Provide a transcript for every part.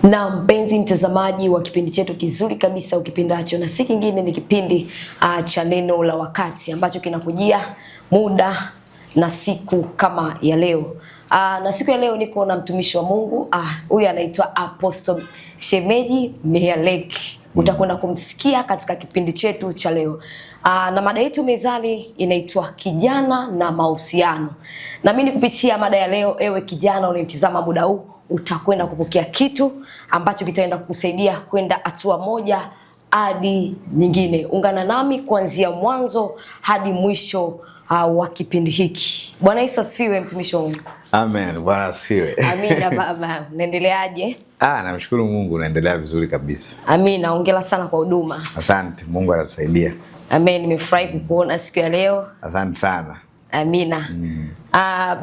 Na mpenzi mtazamaji wa kipindi chetu kizuri kabisa ukipindacho, na si kingine ni kipindi cha Neno la Wakati ambacho kinakujia muda na siku kama ya leo. Na siku ya leo niko na mtumishi wa Mungu, huyu anaitwa Apostle Shemeji Mealeki. Utakwenda kumsikia katika kipindi chetu cha leo. Na mada yetu mezani inaitwa kijana na mahusiano. Na mimi kupitia mada ya leo, ewe kijana unanitazama muda huu, utakwenda kupokea kitu ambacho kitaenda kukusaidia kwenda hatua moja hadi nyingine. Ungana nami kuanzia mwanzo hadi mwisho wa kipindi hiki. Bwana Yesu asifiwe, mtumishi wa Mungu. Amen. Bwana asifiwe. Amina baba. Unaendeleaje? Namshukuru Mungu, naendelea vizuri kabisa. Amina, hongera sana kwa huduma. Asante, Mungu anatusaidia. Amen, nimefurahi kukuona siku ya leo. Asante sana. Amina.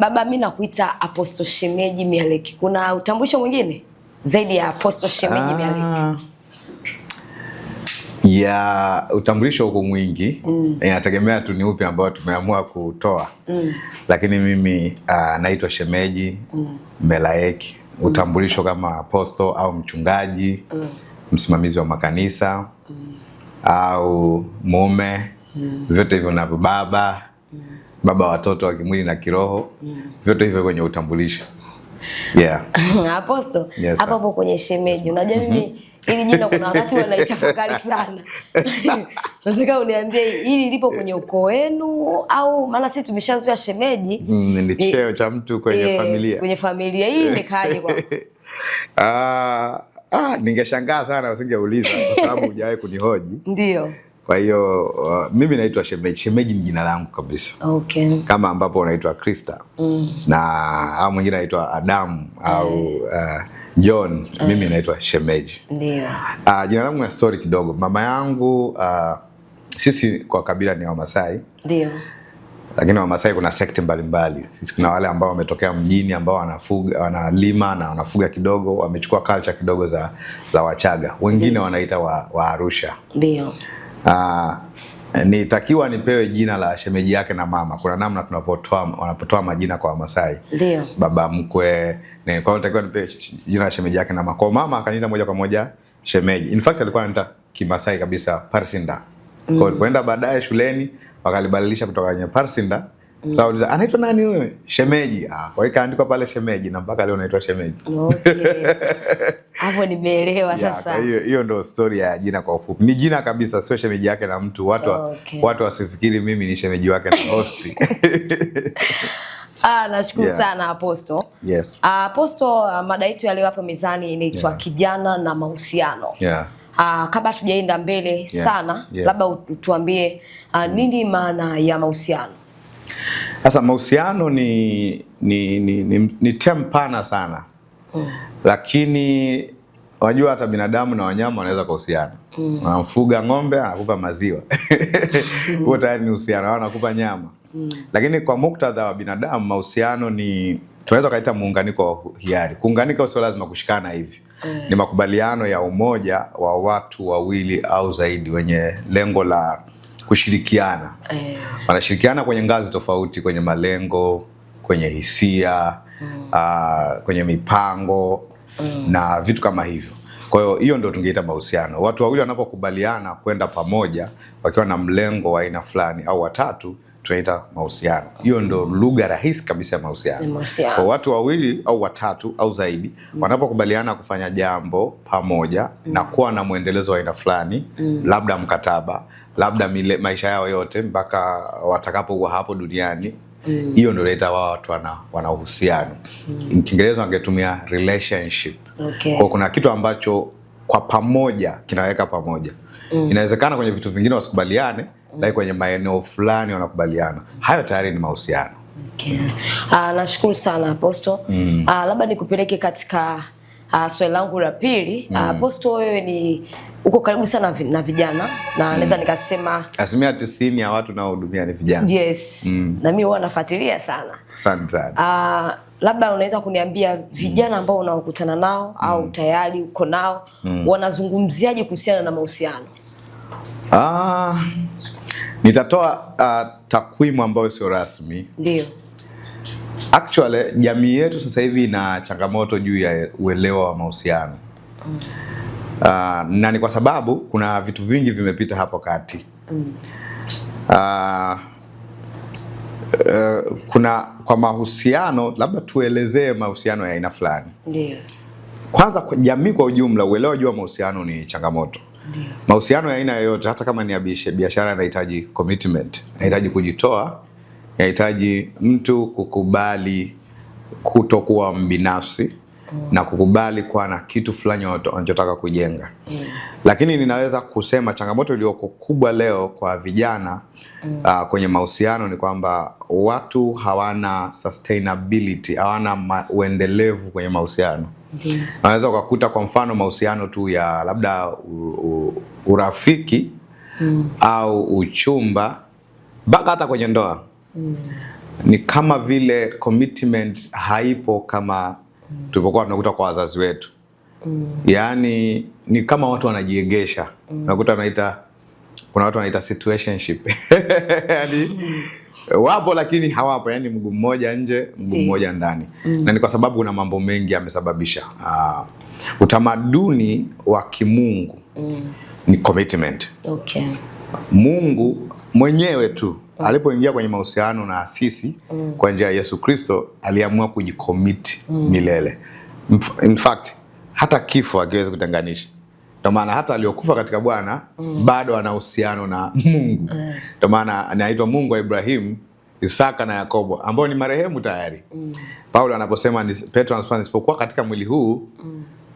Baba, mimi nakuita Apostle Shemeji Mialeki. Kuna utambulisho mwingine zaidi ya Apostle Shemeji Mialeki? Ya utambulisho huko mwingi, inategemea tu ni upi ambao tumeamua kutoa. Lakini mimi naitwa Shemeji Melaeki. Utambulisho kama apostle au mchungaji, msimamizi wa makanisa au mume, vyote hivyo navyo, baba, baba watoto wa kimwili na kiroho, vyote hivyo kwenye utambulisho. Yeah. Apostle, Yes, hapo hapo kwenye shemeji. Unajua mimi hili jina kuna wakati huwa naitafakari sana. Nataka uniambie hili lipo kwenye ukoo wenu au maana sisi tumeshazoea shemeji. Ni cheo cha mtu kwenye familia. Kwenye familia hii imekaaje kwa? Ningeshangaa sana usingeuliza kwa sababu hujawahi kunihoji. Ndio. Kwa hiyo mimi naitwa Shemeji. Shemeji ni jina langu kabisa. Okay. Kama ambapo unaitwa Krista na au mwingine anaitwa Adamu au John, mimi naitwa Shemeji. Ndio. Jina langu na story kidogo. Mama yangu, sisi kwa kabila ni Wamasai. Ndio. Lakini Wamasai kuna sekta mbalimbali. Sisi kuna wale ambao wametokea mjini ambao wanafuga, wanalima na wanafuga kidogo, wamechukua culture kidogo za Wachaga. Wengine wanaita wa Arusha. Ndio. Nitakiwa nipewe jina la shemeji yake na mama. Kuna namna wanapotoa majina kwa Wamasai. Ndio. Baba mkwe, kwa hiyo nitakiwa nipewe jina la shemeji yake na mama. Kwa mama akaniita moja kwa moja shemeji. In fact alikuwa ananiita Kimasai kabisa Parsinda. Kwa hiyo nilipoenda baadaye shuleni wakalibadilisha kutoka kwenye Parsinda. Sasa waliuliza anaitwa nani wewe? Shemeji. Kwa hiyo kaandikwa pale shemeji na mpaka leo naitwa shemeji. Okay. Hapo nimeelewa sasa. Kwa hiyo ndio story ya jina kwa ufupi. Ni jina kabisa, sio shemeji yake na mtu. Watu wasifikiri mimi ni shemeji wake na host. Nashukuru sana Apostle. Yes. Apostle, mada yetu ya leo hapa mezani inaitwa kijana na mahusiano. Kabla tujaenda mbele sana, labda utuambie nini maana ya mahusiano? Sasa mahusiano ni term pana sana. Lakini wajua hata binadamu na wanyama wanaweza kuhusiana. Unamfuga ng'ombe anakupa maziwa. Huo tayari ni uhusiano, au anakupa nyama. Lakini kwa muktadha wa binadamu mahusiano ni tunaweza kaita muunganiko wa hiari. Kuunganika sio lazima kushikana hivi. Ni makubaliano ya umoja wa watu wawili au zaidi wenye lengo la kushirikiana. Wanashirikiana kwenye ngazi tofauti, kwenye malengo, kwenye hisia, kwenye mipango na vitu kama hivyo. Kwa hiyo hiyo ndio tungeita mahusiano. Watu wawili wanapokubaliana kwenda pamoja wakiwa na mlengo wa aina fulani au watatu, tunaita mahusiano. Hiyo ndio lugha rahisi kabisa ya mahusiano. Mahusiano. Kwa watu wawili au watatu au zaidi wanapokubaliana kufanya jambo pamoja na kuwa na mwendelezo wa aina fulani, labda mkataba, labda maisha yao yote mpaka watakapokuwa hapo duniani. Hiyo ndio inaita wao watu wana uhusiano. Kiingereza wangetumia relationship. Kwa kuna kitu ambacho kwa pamoja kinaweka pamoja. Inawezekana kwenye vitu vingine wasikubaliane, lakini kwenye maeneo fulani wanakubaliana. Hayo tayari ni mahusiano. Okay. Nashukuru sana Apostle. Labda nikupeleke katika swali langu la pili. Apostle, wewe ni uko karibu sana na vijana na naweza nikasema 90% ya watu naohudumia ni vijana. Yes. Na mimi huwa nafuatilia sana. Asante sana. Labda unaweza kuniambia vijana ambao unaokutana nao au tayari uko nao wanazungumziaje kuhusiana na mahusiano? Nitatoa takwimu ambayo sio rasmi. Ndio. Actually jamii yetu sasa hivi ina changamoto juu ya uelewa wa mahusiano. Na ni kwa sababu kuna vitu vingi vimepita hapo kati. Kuna kwa mahusiano, labda tuelezee mahusiano ya aina fulani. Ndio. Kwanza kwa jamii kwa ujumla, uelewa juu ya mahusiano ni changamoto. Ndio. Mahusiano ya aina yoyote, hata kama ni ya biashara, yanahitaji commitment, yanahitaji kujitoa, yanahitaji mtu kukubali kutokuwa mbinafsi na kukubali kuwa na kitu fulani wanachotaka kujenga. Lakini ninaweza kusema changamoto iliyoko kubwa leo kwa vijana kwenye mahusiano ni kwamba watu hawana sustainability, hawana uendelevu kwenye mahusiano. Unaweza ukakuta kwa mfano mahusiano tu ya labda urafiki au uchumba mpaka hata kwenye ndoa ni kama vile commitment haipo kama tulipokuwa tunakuta kwa wazazi wetu. Yaani ni kama watu wanajiegesha. Unakuta wanaita, kuna watu wanaita situationship. Yaani wapo lakini hawapo, yaani mguu mmoja nje, mguu mmoja ndani. Na ni kwa sababu kuna mambo mengi yamesababisha. Utamaduni wa kimungu ni commitment. Okay. Mungu mwenyewe tu alipoingia kwenye mahusiano na sisi kwa njia ya Yesu Kristo aliamua kujicommit milele. In fact hata kifo hakiwezi kutenganisha. Ndio maana hata aliokufa katika Bwana bado ana uhusiano na Mungu. Ndio maana anaitwa Mungu wa Ibrahimu, Isaka na Yakobo ambao ni marehemu tayari. Paulo anaposema, Petro anasema nisipokuwa katika mwili huu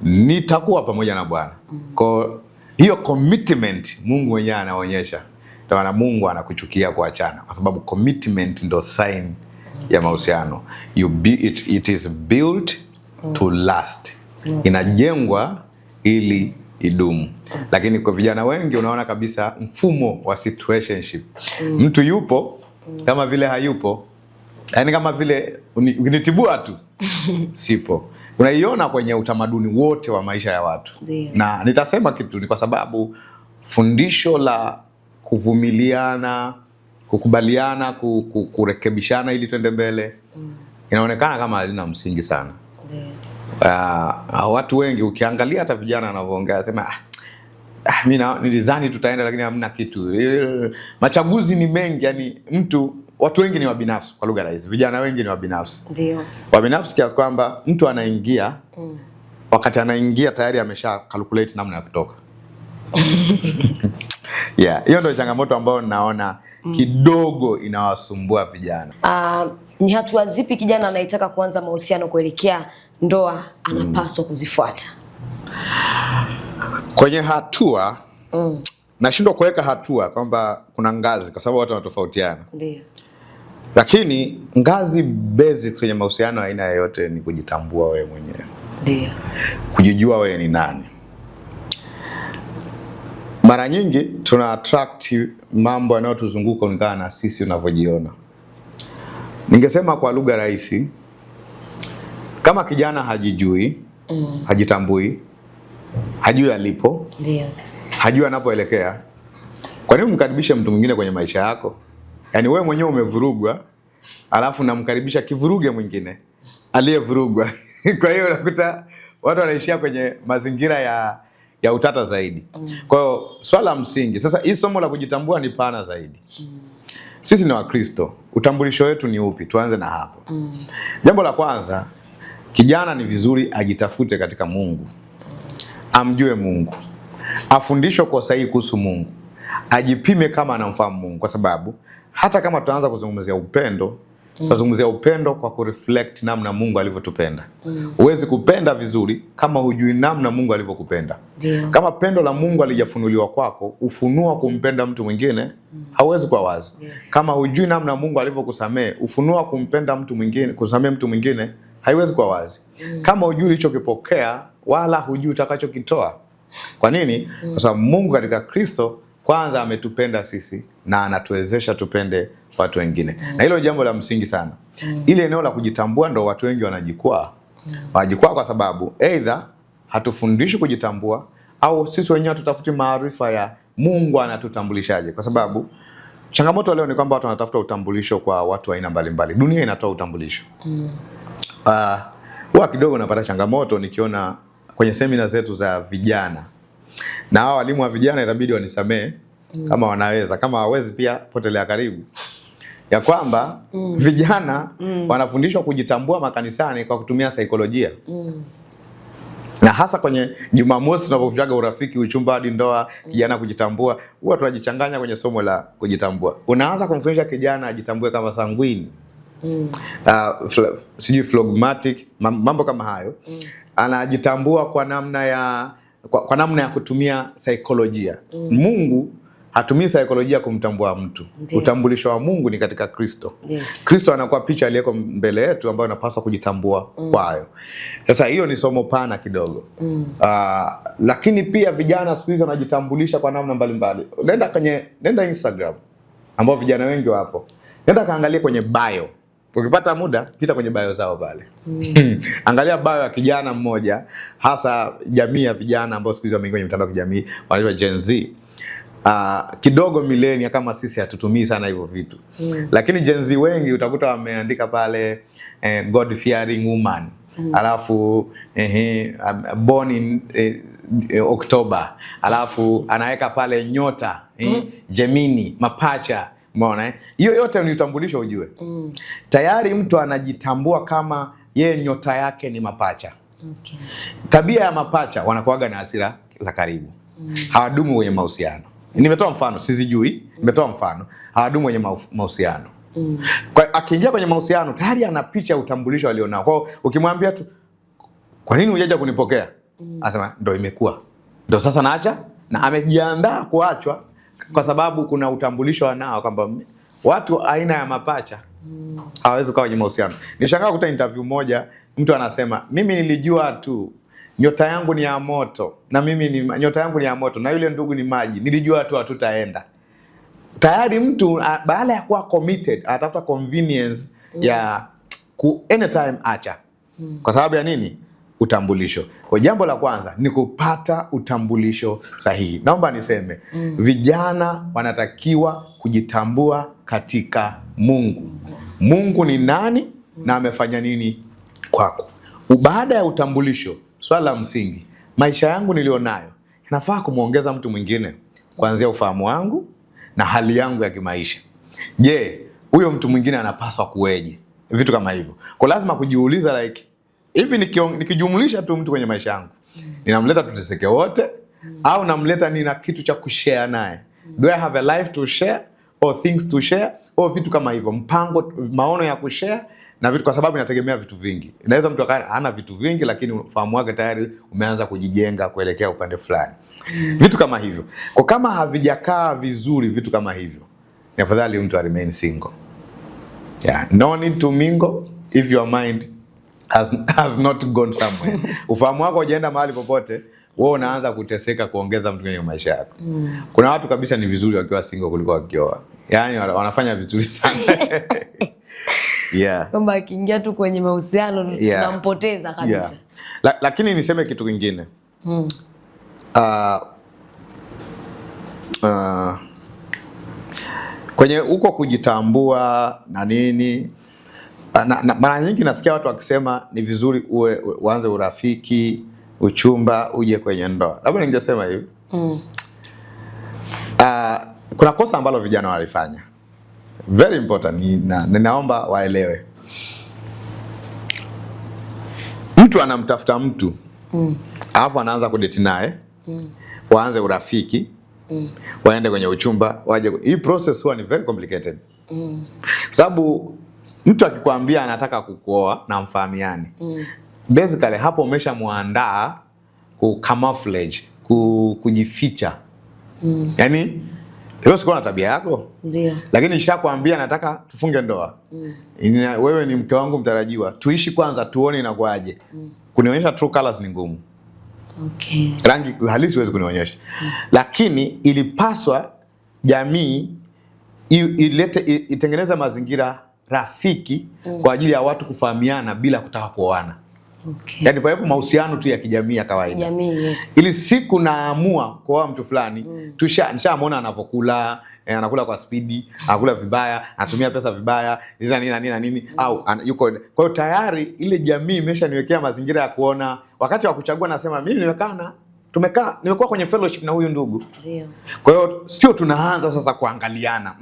nitakuwa pamoja na Bwana. Kwa hiyo commitment Mungu mwenyewe anaonyesha. Ndio maana Mungu anakuchukia kuachana kwa sababu commitment ndo sign ya mahusiano. It is built to last. Inajengwa ili idumu. Lakini kwa vijana wengi unaona kabisa mfumo wa situationship. Mtu yupo kama vile hayupo. Yaani kama vile ukinitibua tu sipo. Unaiona kwenye utamaduni wote wa maisha ya watu. Ndiyo. Na nitasema kitu ni kwa sababu fundisho la kuvumiliana, kukubaliana, kurekebishana ili twende mbele inaonekana kama halina msingi sana. Watu wengi ukiangalia hata vijana wanavyoongea sema mimi nilidhani tutaenda lakini hamna kitu. Machaguzi ni mengi, yani watu wengi ni wabinafsi kwa lugha rahisi. Vijana wengi ni wabinafsi. Ndio. Wabinafsi kiasi kwamba mtu anaingia wakati anaingia tayari amesha calculate namna ya kutoka. Yeah, hiyo ndio changamoto ambayo naona kidogo inawasumbua vijana. Ni hatua zipi kijana anayetaka kuanza mahusiano kuelekea ndoa anapaswa kuzifuata? Kwenye hatua nashindwa kuweka hatua kwamba kuna ngazi kwa sababu watu wanatofautiana. Ndio. Lakini ngazi basic kwenye mahusiano aina yoyote ni kujitambua wewe mwenyewe. Ndio. Kujijua wewe ni nani. Mara nyingi tuna attract mambo yanayotuzunguka kulingana na sisi tunavyojiona. Ningesema kwa lugha rahisi, kama kijana hajijui, hajitambui, hajui alipo, Ndio. hajui anapoelekea, kwa nini umkaribishe mtu mwingine kwenye maisha yako? Yaani wewe mwenyewe umevurugwa, alafu unamkaribisha kivuruge mwingine aliyevurugwa. Kwa hiyo unakuta watu wanaishia kwenye mazingira ya utata zaidi. Kwa hiyo swala msingi sasa, hii somo la kujitambua ni pana zaidi. Sisi ni Wakristo, utambulisho wetu ni upi? Tuanze na hapo. Jambo la kwanza, kijana ni vizuri ajitafute katika Mungu, amjue Mungu, afundishwe kwa sahihi kuhusu Mungu, ajipime kama anamfahamu Mungu, kwa sababu hata kama tutaanza kuzungumzia upendo, tutazungumzia upendo kwa kureflect namna Mungu alivyotupenda. Huwezi kupenda vizuri kama hujui namna Mungu alivyokupenda. Ndio. Kama pendo la Mungu halijafunuliwa kwako, ufunua kumpenda mtu mwingine hauwezi kuwa wazi. Yes. Kama hujui namna Mungu alivyokusamehe, ufunua kumpenda mtu mwingine, kusamehe mtu mwingine haiwezi kuwa wazi. Kama hujui ulichokipokea wala hujui utakachokitoa. Kwa nini? Kwa sababu Mungu katika Kristo kwanza ametupenda sisi na anatuwezesha tupende watu wengine. Na hilo jambo la msingi sana. Ile eneo la kujitambua ndo watu wengi wanajikwaa. Wanajikwaa kwa sababu either hatufundishwi kujitambua au sisi wenyewe hatutafuti maarifa ya Mungu anatutambulishaje. Kwa sababu changamoto leo ni kwamba watu wanatafuta utambulisho kwa watu aina mbalimbali. Dunia inatoa utambulisho. Huwa kidogo napata changamoto nikiona kwenye semina zetu za vijana, na hawa walimu wa vijana itabidi wanisamee kama wanaweza, kama hawawezi pia potelea karibu, ya kwamba vijana wanafundishwa kujitambua makanisani kwa kutumia saikolojia na hasa kwenye Jumamosi tunapofunzaga urafiki, uchumba hadi ndoa, kijana kujitambua, huwa tunajichanganya kwenye somo la kujitambua. Unaanza kumfundisha kijana ajitambue kama sanguini sijui phlegmatic, mambo kama hayo. Anajitambua kwa namna ya kwa namna ya kutumia saikolojia. Mungu hatumii saikolojia kumtambua mtu. Ndiyo. Utambulisho wa Mungu ni katika Kristo. Kristo anakuwa picha aliyeko mbele yetu ambayo inapaswa kujitambua kwayo. Sasa hiyo ni somo pana kidogo. Lakini pia vijana siku hizi wanajitambulisha kwa namna mbalimbali. Nenda Instagram ambao vijana wengi wapo. Nenda kaangalie kwenye bio. Ukipata muda pita kwenye bio zao pale. Angalia bio ya kijana mmoja, hasa jamii ya vijana ambao siku hizi wameingia kwenye mitandao ya kijamii wanaitwa Gen Z. Kidogo milenia kama sisi hatutumii sana hivyo vitu. Lakini Gen Z wengi utakuta wameandika pale God fearing woman. Alafu born in October. Alafu anaweka pale nyota Gemini, mapacha. Umeona eh? Hiyo yote ni utambulisho ujue. Tayari mtu anajitambua kama yeye nyota yake ni mapacha. Tabia ya mapacha wanakuwaga na hasira za karibu. Hawadumu kwenye mahusiano. Nimetoa mfano, sizijui, nimetoa mfano. Hawadumu kwenye mahusiano. Kwa akiingia kwenye mahusiano tayari ana picha ya utambulisho alionao. Kwa hiyo ukimwambia tu kwa nini hujaja kunipokea? Anasema ndo imekuwa. Ndo sasa naacha, na amejiandaa kuachwa kwa sababu kuna utambulisho anao kwamba watu aina ya mapacha hawawezi kuwa kwenye mahusiano. Nishangaa kuta interview moja mtu anasema mimi nilijua tu nyota yangu ni ya moto na mimi ni nyota yangu ni ya moto na yule ndugu ni maji, nilijua tu hatutaenda. Tayari mtu baada ya kuwa committed anatafuta convenience ya ku anytime acha. Kwa sababu ya nini? Utambulisho. Kwa jambo la kwanza ni kupata utambulisho sahihi. Naomba niseme vijana wanatakiwa kujitambua katika Mungu. Mungu ni nani na amefanya nini kwako? Baada ya utambulisho, swala la msingi, maisha yangu nilionayo yanafaa kumwongeza mtu mwingine kuanzia ufahamu wangu na hali yangu ya kimaisha. Je, huyo mtu mwingine anapaswa kuweje? Vitu kama hivyo. Kwa lazima kujiuliza like hivi nikijumlisha tu mtu kwenye maisha yangu, ninamleta tuteseke wote au namleta nina kitu cha kushare naye? Do I have a life to share or things to share or vitu kama hivyo, mpango, maono ya kushare na vitu, kwa sababu inategemea vitu vingi. Inaweza mtu akawa hana vitu vingi, lakini ufahamu wake tayari umeanza kujijenga kuelekea upande fulani. Vitu kama hivyo. Kwa kama havijakaa vizuri vitu kama hivyo, ni afadhali mtu remain single. Yeah, no need to mingle if your mind has not gone somewhere. Ufahamu wako hujaenda mahali popote, wewe unaanza kuteseka kuongeza mtu kwenye maisha yako. Kuna watu kabisa ni vizuri wakiwa single kuliko wakioa. Yaani wanafanya vizuri sana. Yeah. Kwamba akiingia tu kwenye mahusiano tunampoteza kabisa. Yeah. Lakini niseme kitu kingine. Kwenye huko kujitambua na nini, na mara nyingi nasikia watu wakisema ni vizuri uanze urafiki, uchumba, uje kwenye ndoa. Labda ningesema hivi. Kuna kosa ambalo vijana walifanya. Very important, ninaomba waelewe. Mtu anamtafuta mtu. Alafu anaanza kudate naye. Waanze urafiki. Waende kwenye uchumba, waje. Hii process huwa ni very complicated. Kwa sababu mtu akikwambia anataka kukuoa na mfahamiane. Basically hapo umeshamuandaa ku camouflage, kujificha. Yaani leo sikuwa na tabia yako. Lakini nishakwambia nataka tufunge ndoa. Wewe ni mke wangu mtarajiwa. Tuishi kwanza tuone inakuaje. Kunionyesha true colors ni ngumu. Rangi halisi huwezi kunionyesha. Lakini ilipaswa jamii itengeneze mazingira rafiki kwa ajili ya watu kufahamiana bila kutaka kuoana. Okay. Yaani pawepo mahusiano tu ya kijamii ya kawaida. Jamii, yes. Ili siku naamua kuoa mtu fulani, nishamuona anavyokula, anakula kwa spidi, anakula vibaya, anatumia pesa vibaya, hizo nini na nini na nini, au yuko. Kwa hiyo tayari ile jamii imeshaniwekea mazingira ya kuona wakati wa kuchagua nasema mimi nimekaa nimekuwa kwenye fellowship na huyu ndugu. Ndio. Kwa hiyo sio tunaanza sasa kuangaliana.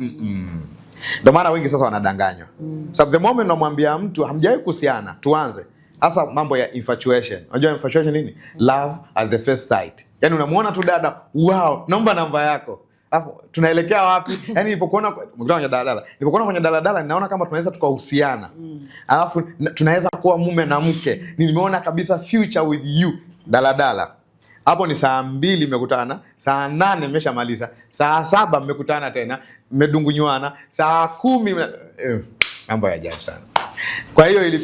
Ndio maana wengi sasa wanadanganywa. Sababu the moment unamwambia mtu hamjawahi kuhusiana, tuanze. Hasa mambo ya infatuation. Unajua infatuation nini? Love at the first sight. Yaani unamuona tu dada, wow, naomba namba yako. Alafu tunaelekea wapi? Yaani nilipokuona mkutano kwenye daladala. Nilipokuona kwenye daladala ninaona kama tunaweza tukahusiana. Alafu tunaweza kuwa mume na mke. Nimeona kabisa future with you. Daladala. Hapo ni saa 2 mmekutana, saa 8 mmeshamaliza, saa 7 mmekutana tena, mmedungunywana, saa 10 mambo ya ajabu sana. Kwa hiyo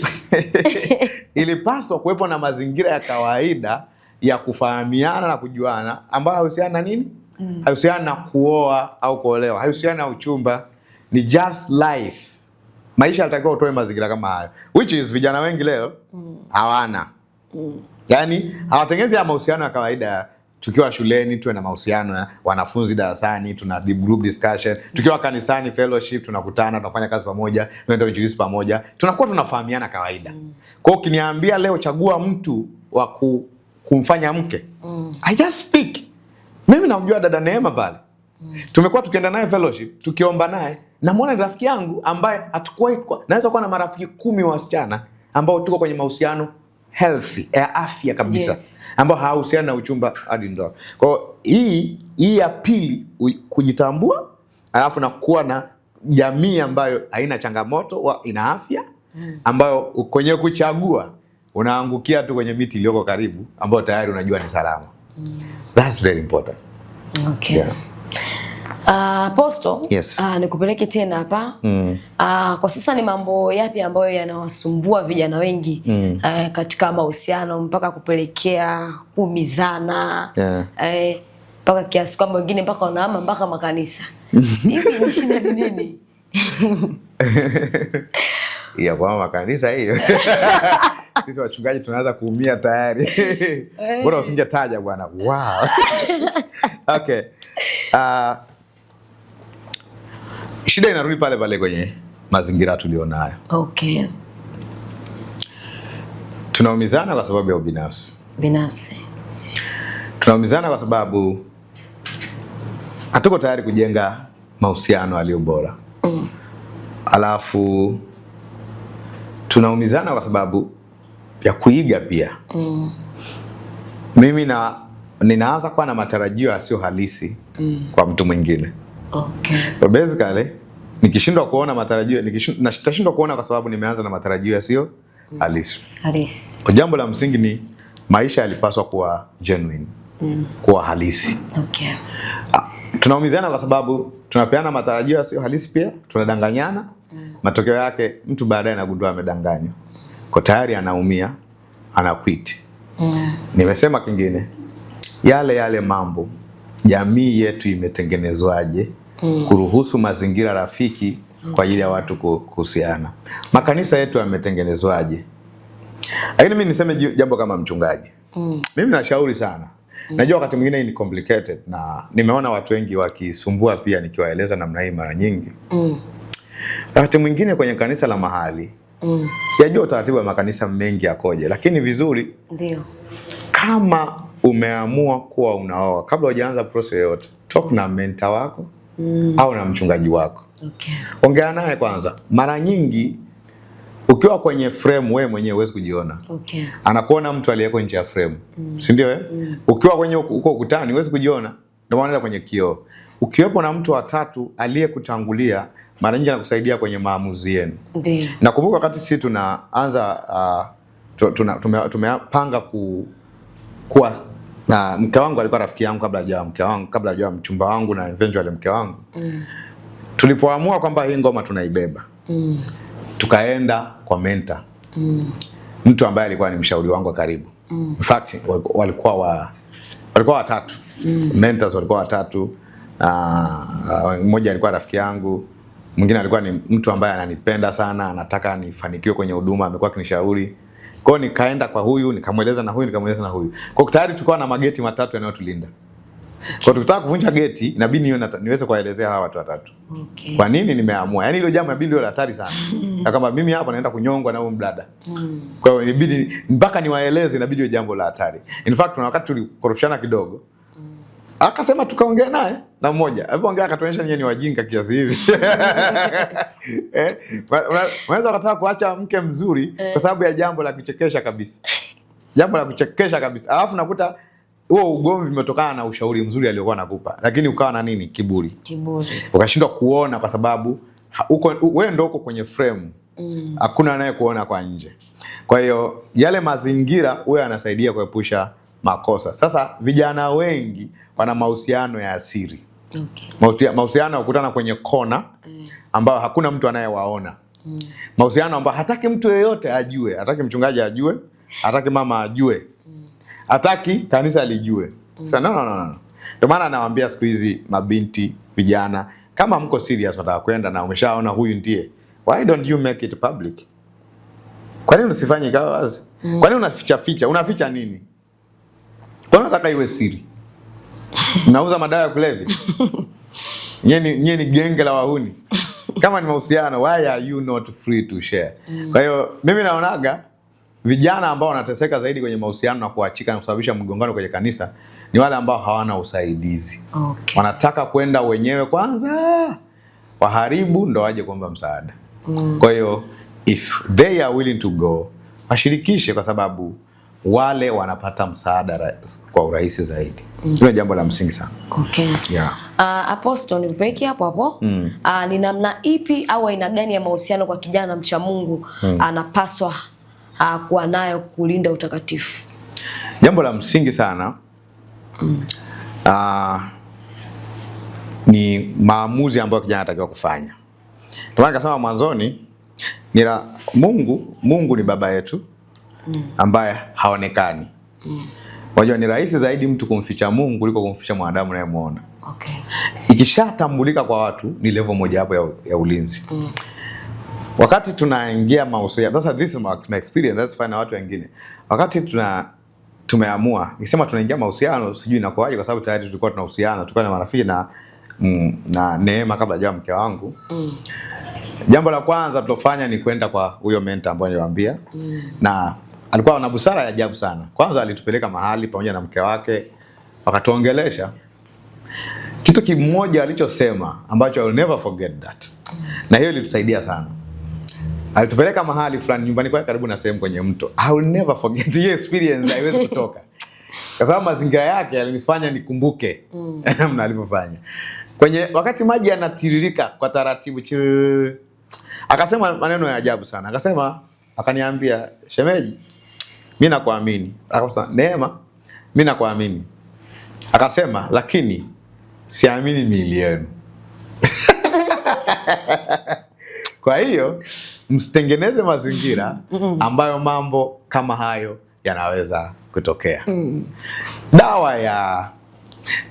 ilipaswa kuwepo na mazingira ya kawaida ya kufahamiana na kujuana ambayo hayahusiani na nini? Hayahusiani na kuoa au kuolewa, hayahusiani na uchumba, ni just life. Maisha yanatakiwa utoe mazingira kama hayo, which is vijana wengi leo hawana. Yaani hawatengenezi ya mahusiano ya kawaida. Tukiwa shuleni tuwe na mahusiano ya wanafunzi darasani, tuna group discussion, tukiwa kanisani fellowship, tunakutana, tunafanya kazi pamoja, tunaenda uinjilisti pamoja, tunakuwa tunafahamiana kawaida. Kwa hiyo ukiniambia leo chagua mtu wa kumfanya mke, I just speak. Mimi namjua dada Neema pale. Tumekuwa tukienda naye fellowship, tukiomba naye, namuona ni rafiki yangu ambaye hatukuwahi, naweza kuwa na marafiki 10 wasichana ambao tuko kwenye mahusiano healthy, ya afya kabisa. Yes. Ambao hawahusiani na uchumba hadi ndoa. Kwa hiyo hii ya pili, kujitambua, alafu na kuwa na jamii ambayo haina changamoto, ina afya, ambayo kwenye kuchagua unaangukia tu kwenye miti iliyoko karibu ambayo tayari unajua ni salama. That's very important. Okay. Yeah. Apostle, Yes. Nikupeleke tena hapa. Kwa sasa ni mambo yapi ambayo yanawasumbua vijana wengi katika mahusiano mpaka kupelekea kuumizana, mpaka kiasi kwamba wengine mpaka wanahama mpaka makanisa? Hivi ni shida ni nini? Ya kwa makanisa hiyo. Sisi wachungaji tunaanza kuumia tayari. Mbona usingetaja bwana? Wow. Okay. Shida inarudi pale pale kwenye mazingira tulionayo. Okay. Tunaumizana kwa sababu ya ubinafsi. Binafsi. Tunaumizana kwa sababu hatuko tayari kujenga mahusiano yaliyo bora. Alafu tunaumizana kwa sababu ya kuiga pia. Mimi ninaanza kuwa na matarajio yasiyo halisi kwa mtu mwingine. Okay. So basically nikishindwa kuona matarajio, nitashindwa kuona kwa sababu nimeanza na matarajio yasiyo halisi. Halisi. Kwa jambo la msingi ni maisha yalipaswa kuwa genuine, kuwa halisi. Okay. Tunaumizana kwa sababu tunapeana matarajio yasiyo halisi pia, tunadanganyana. Matokeo yake mtu baadaye anagundua amedanganywa. Kwa tayari anaumia, anaquit. Nimesema kingine, yale yale mambo, jamii yetu imetengenezwaje kuruhusu mazingira rafiki kwa ajili ya watu kuhusiana. Makanisa yetu yametengenezwaje? Lakini mimi niseme jambo kama mchungaji. Mimi nashauri sana. Najua wakati mwingine ni complicated na nimeona watu wengi wakisumbua pia nikiwaeleza namna hii mara nyingi. Wakati mwingine kwenye kanisa la mahali, sijajua utaratibu wa makanisa mengi yakoje, lakini vizuri Ndio. Kama umeamua kuwa unaoa, kabla hujaanza process yoyote, talk na mentor wako au na mchungaji wako. Okay. Ongea naye kwanza. Mara nyingi ukiwa kwenye frame wewe mwenyewe huwezi kujiona. Okay. Anakuona mtu aliyeko nje ya frame. Si ndio eh? Ukiwa kwenye uko ukutani huwezi kujiona. Ndio maana kwenye kioo. Ukiwepo na mtu wa tatu aliyekutangulia, mara nyingi anakusaidia kwenye maamuzi yenu. Ndio. Nakumbuka wakati sisi tunaanza tumepanga kuwa mke wangu alikuwa rafiki yangu kabla hajawa mke wangu, kabla hajawa mchumba wangu na eventually mke wangu. Tulipoamua kwamba hii ngoma tunaibeba. Tukaenda kwa mentor. Mtu ambaye alikuwa ni mshauri wangu wa karibu. In fact, walikuwa watatu. Mentors walikuwa watatu. Mmoja alikuwa rafiki yangu, mwingine alikuwa ni mtu ambaye ananipenda sana, anataka nifanikiwe kwenye huduma, amekuwa akinishauri. Kwa hiyo nikaenda kwa huyu, nikamweleza na huyu, nikamweleza na huyu. Kwa hiyo tayari tulikuwa na mageti matatu yanayotulinda. Kwa hiyo tukitaka kuvunja geti inabidi niweze kuwaelezea hawa watu watatu. Kwa nini nimeamua? Yaani hilo jambo inabidi liwe la hatari sana. Na kama mimi hapa naenda kunyongwa na huyu mdada. Kwa hiyo inabidi mpaka niwaeleze, inabidi iwe jambo la hatari. In fact kuna wakati tulikorofishana kidogo. Akasema tukaongea naye na mmoja. Alipoongea akatuonyesha nyie ni wajinga kiasi hivi. Unaweza ukataka kuacha mke mzuri kwa sababu ya jambo la kuchekesha kabisa. Jambo la kuchekesha kabisa. Alafu nakuta huo ugomvi umetokana na ushauri mzuri aliokuwa anakupa, lakini ukawa na nini? Kiburi. Kiburi. Ukashindwa kuona kwa sababu uko wewe ndio uko kwenye frame. Hakuna anayekuona kwa nje. Kwa hiyo yale mazingira huyo anasaidia kuepusha makosa. Sasa vijana wengi wana mahusiano ya asiri. Mahusiano ya kukutana kwenye kona ambayo hakuna mtu anayewaona. Mahusiano ambayo hataki mtu yeyote ajue, hataki mchungaji ajue, hataki mama ajue, hataki kanisa lijue. Sasa no, no, no, no. Ndio maana nawaambia siku hizi mabinti, vijana, kama mko serious mnataka kwenda na umeshaona huyu ndiye, why don't you make it public? Kwa nini usifanye ikawa wazi? Kwa nini unaficha ficha? Unaficha nini? Kwa nini unataka iwe siri? Mnauza madawa ya kulevya? Nyie ni genge la wahuni. Kama ni mahusiano, why are you not free to share? Kwa hiyo mimi naonaga vijana ambao wanateseka zaidi kwenye mahusiano na kuachika na kusababisha mgongano kwenye kanisa ni wale ambao hawana usaidizi. Wanataka kwenda wenyewe kwanza, waharibu ndo waje kuomba msaada. Kwa hiyo if they are willing to go, washirikishe, kwa sababu wale wanapata msaada kwa urahisi zaidi. Hilo jambo la msingi sana. Apostle, nikupeleke hapo hapo. Ni namna ipi au aina gani ya mahusiano kwa kijana mcha Mungu anapaswa kuwa nayo kulinda utakatifu? Jambo la msingi sana ni maamuzi ambayo kijana anatakiwa kufanya. Ndio maana nikasema mwanzoni ni Mungu ni baba yetu ambaye haonekani. Unajua ni rahisi zaidi mtu kumficha Mungu kuliko kumficha mwanadamu unayemuona. Ikishatambulika kwa watu ni level moja hapo ya ulinzi. Wakati tunaingia mahusiano, sasa this is my experience, that's fine na watu wengine. Wakati tumeamua, nikisema tunaingia mahusiano sijui inakuwaje kwa sababu tayari tulikuwa tunahusiana, tulikuwa na marafiki na Neema kabla hajawa mke wangu. Jambo la kwanza tulofanya ni kwenda kwa huyo mentor ambaye niliwaambia. Na alikuwa na busara ya ajabu sana. Kwanza alitupeleka mahali pamoja na mke wake, wakatuongelesha. Kitu kimoja alichosema ambacho I will never forget that. Na hiyo ilitusaidia sana. Alitupeleka mahali fulani nyumbani kwake karibu na sehemu kwenye mto. I will never forget hiyo experience, haiwezi kutoka. Kwa sababu mazingira yake yalinifanya nikumbuke namna alivyofanya. Kwenye wakati maji yanatiririka kwa taratibu chii, akasema maneno ya ajabu sana. Akasema, akaniambia, shemeji, mimi nakuamini. Akasema, Neema, mimi nakuamini. Akasema, lakini siamini miili yenu. Kwa hiyo msitengeneze mazingira ambayo mambo kama hayo yanaweza kutokea. Dawa ya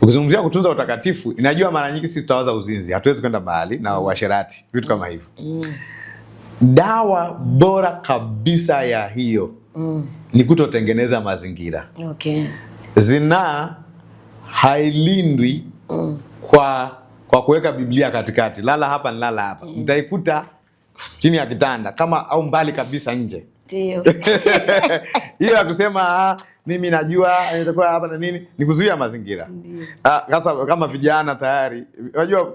ukizungumzia kutunza utakatifu, inajua mara nyingi sisi tutawaza uzinzi, hatuwezi kwenda mbali na uasherati, vitu kama hivyo. Dawa bora kabisa ya hiyo ni kutotengeneza mazingira. Zinaa hailindwi kwa kuweka Biblia katikati. Lala hapa ni lala hapa. Mtaikuta chini ya kitanda kama au mbali kabisa nje. Hiyo ya kusema mimi najua itakuwa hapa na nini ni kuzuia mazingira. Sasa kama vijana tayari unajua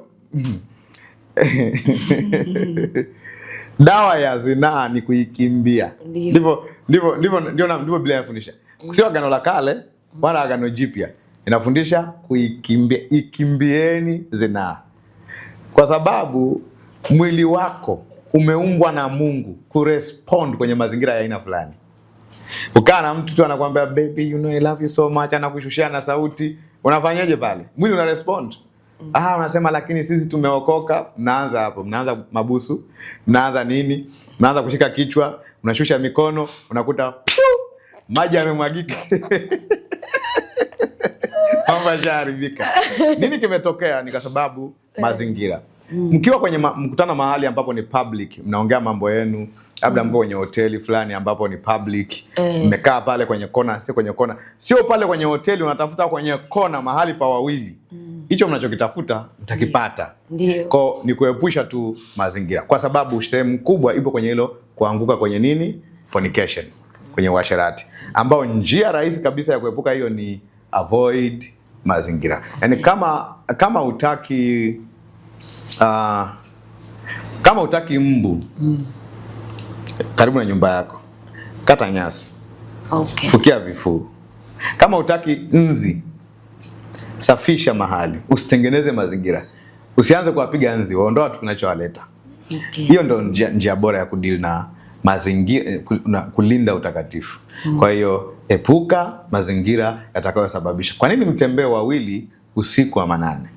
dawa ya zinaa ni kuikimbia. Ndivyo Biblia inafundisha. Sio Agano la Kale wala Agano Jipya. Inafundisha kuikimbia, ikimbieni zinaa. Kwa sababu mwili wako umeumbwa na Mungu kurespond kwenye mazingira ya aina fulani. Ukaa na mtu tu anakuambia baby, you know I love you so much, anakushushia na sauti, unafanyaje pale? Mwili una respond. Unasema lakini sisi tumeokoka. Mnaanza hapo, mnaanza mabusu, mnaanza nini? Mnaanza kushika kichwa, unashusha mikono, unakuta piu, maji yamemwagika. Mambo yashaharibika. Nini kimetokea? Ni kwa sababu mazingira. Mkiwa kwenye mkutano mahali ambapo ni public, mnaongea mambo yenu, Labda mko kwenye hoteli fulani ambapo ni public, mmekaa pale kwenye kona, sio kwenye kona, sio pale kwenye hoteli, unatafuta kwenye kona mahali pa wawili. Hicho mnachokitafuta mtakipata. Ndio. Kwa ni kuepusha tu mazingira, kwa sababu sehemu kubwa ipo kwenye hilo kuanguka kwenye nini, fornication, kwenye uasherati, ambao njia rahisi kabisa ya kuepuka hiyo ni avoid mazingira. Yaani kama utaki kama utaki mbu karibu na nyumba yako, kata nyasi, Okay. fukia vifuu. Kama utaki nzi, safisha mahali, usitengeneze mazingira, usianze kuwapiga nzi, waondoa tu kinachowaleta. Okay. Hiyo ndo njia bora ya kudeal na mazingira, na kulinda utakatifu. Kwa hiyo epuka mazingira yatakayosababisha. Kwa nini mtembee wawili usiku wa manane?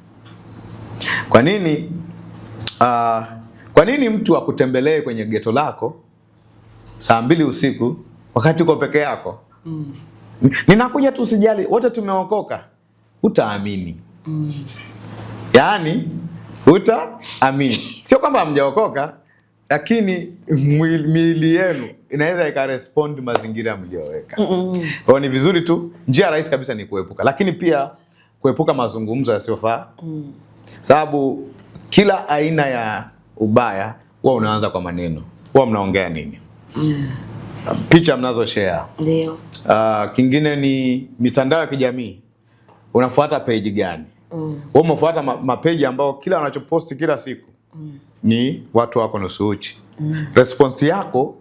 Kwa nini kwa nini mtu akutembelee kwenye geto lako saa 2 usiku wakati uko peke yako? Ninakuja tu, usijali, wote tumeokoka. Utaamini. Yaani utaamini. Sio kwamba hamjaokoka, lakini miili yenu inaweza ikarespond mazingira mliyoweka. Kwa hiyo ni vizuri tu, njia rahisi kabisa ni kuepuka, lakini pia kuepuka mazungumzo yasiyofaa. Sababu kila aina ya ubaya huwa unaanza kwa maneno. Huwa mnaongea nini? Picha mnazo share. Ndio. Kingine ni mitandao ya kijamii. Unafuata page gani? Wewe umefuata mapeji ambao kila wanachoposti kila siku ni watu wako nusu uchi. Response yako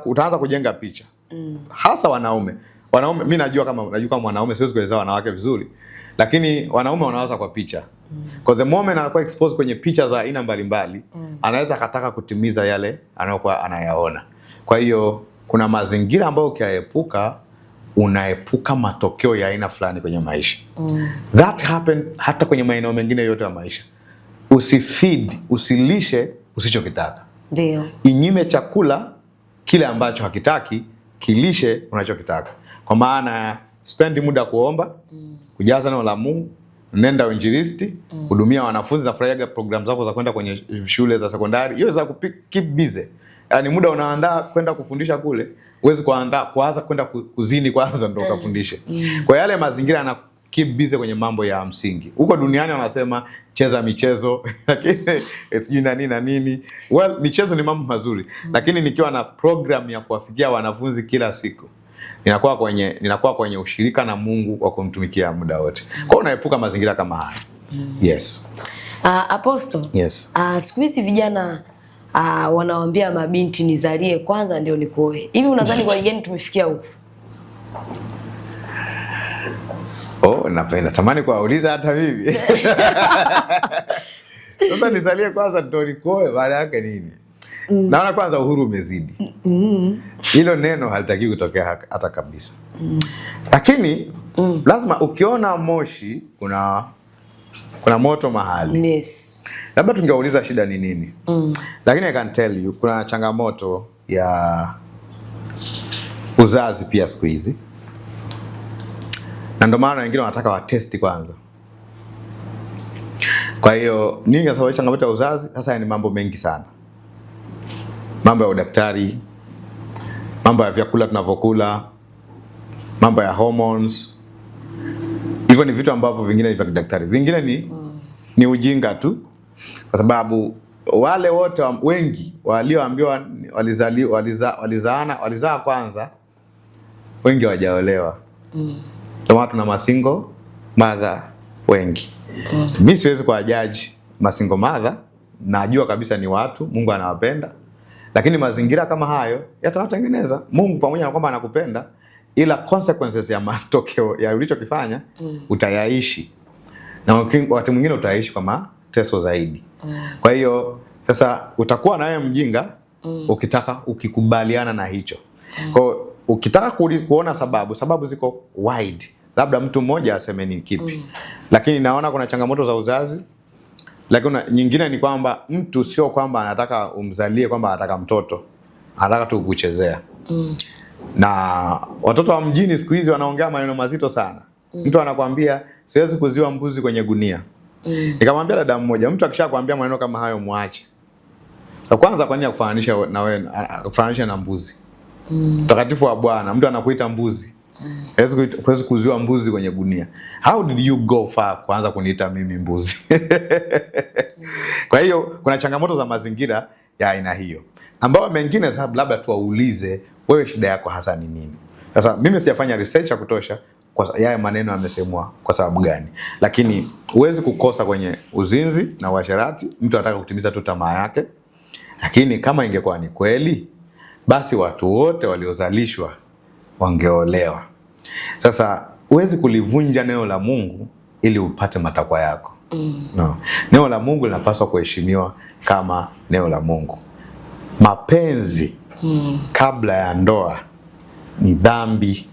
utaanza kujenga picha. Hasa wanaume. Wanaume mimi najua kama mwanaume siwezi kueleza wanawake vizuri, lakini wanaume wanawaza kwa picha. Kwa the moment anakuwa exposed kwenye picha za aina mbalimbali, anaweza akataka kutimiza yale anayokuwa anayaona. Kwa hiyo kuna mazingira ambayo ukiyaepuka unaepuka matokeo ya aina fulani kwenye maisha. That happen hata kwenye maeneo mengine yote ya maisha. Usifeed, usilishe usichokitaka. Ndio. Inyime chakula kile ambacho hakitaki, kilishe unachokitaka. Kwa maana spend muda kuomba, kujaza neno la Mungu, nenda uinjilisti, hudumia wanafunzi. Nafurahiaga program zako za kwenda kwenye shule za sekondari, hiyo za keep busy. Yaani muda unaandaa kwenda kufundisha kule, huwezi kuandaa kuanza kwenda kuzini kwanza ndo ukafundishe. Kwa yale mazingira yana keep busy kwenye mambo ya msingi. Huko duniani wanasema cheza michezo lakini sijui na nini na nini. Well, michezo ni mambo mazuri, lakini nikiwa na program ya kuwafikia wanafunzi kila siku, ninakuwa kwenye ushirika na Mungu wa kumtumikia muda wote. Kwa hiyo unaepuka mazingira kama haya. Yes. Apostle. Yes. Siku hizi vijana wanawaambia mabinti nizalie kwanza ndio nikuoe. Hivi unadhani kwa gani tumefikia huku? Oh, napenda tamani kuwauliza hata mimi. Sasa nizalie kwanza ndio nikuoe, baada yake nini? Naona kwanza uhuru umezidi. Hilo neno halitaki kutokea hata kabisa. Lakini lazima ukiona moshi kuna moto mahali. Labda tungeuliza shida ni nini. Lakini I can tell you kuna changamoto ya uzazi pia siku hizi, na ndio maana wengine wanataka watesti kwanza. Kwa hiyo nini kinasababisha changamoto ya uzazi? Sasa ni mambo mengi sana, mambo ya udaktari, mambo ya vyakula tunavyokula, mambo ya hormones. Hivyo ni vitu ambavyo vingine ni vya kidaktari, vingine ni ujinga tu, kwa sababu wale wote wengi walioambiwa walizaa kwanza, wengi hawajaolewa. Ndio maana tuna masingle mother wengi. Mi siwezi kuwa judge masingle mother, najua kabisa ni watu Mungu anawapenda, lakini mazingira kama hayo yatawatengeneza. Mungu pamoja na kwamba anakupenda, ila consequences ya matokeo ya ulichokifanya utayaishi, na wakati mwingine utaishi kwa mateso zaidi. Kwa hiyo sasa utakuwa na wewe mjinga ukitaka ukikubaliana na hicho. Kwa hiyo ukitaka kuona sababu, sababu ziko wide, labda mtu mmoja aseme ni kipi, lakini naona kuna changamoto za uzazi, lakini nyingine ni kwamba mtu sio kwamba anataka umzalie, kwamba anataka mtoto, anataka tu kuchezea. Na watoto wa mjini siku hizi wanaongea maneno mazito sana. Mtu anakwambia siwezi kuziwa mbuzi kwenye gunia. Nikamwambia dada mmoja, mtu akishakwambia maneno kama hayo muache. Sasa kwanza, kwa nini akufananisha na wewe, akufananisha na mbuzi? Mtakatifu wa Bwana, mtu anakuita mbuzi. Huwezi kuuziwa mbuzi kwenye gunia. How did you go far kuanza kuniita mimi mbuzi? Kwa hiyo kuna changamoto za mazingira ya aina hiyo, ambayo mengine sasa labda tuwaulize wewe, shida yako hasa ni nini? Sasa mimi sijafanya research ya kutosha kwa yaya maneno yamesemwa kwa sababu gani, lakini huwezi kukosa kwenye uzinzi na uasherati, mtu anataka kutimiza tu tamaa yake. Lakini kama ingekuwa ni kweli, basi watu wote waliozalishwa wangeolewa. Sasa huwezi kulivunja neno la Mungu ili upate matakwa yako. No. Neno la Mungu linapaswa kuheshimiwa kama neno la Mungu. Mapenzi kabla ya ndoa ni dhambi.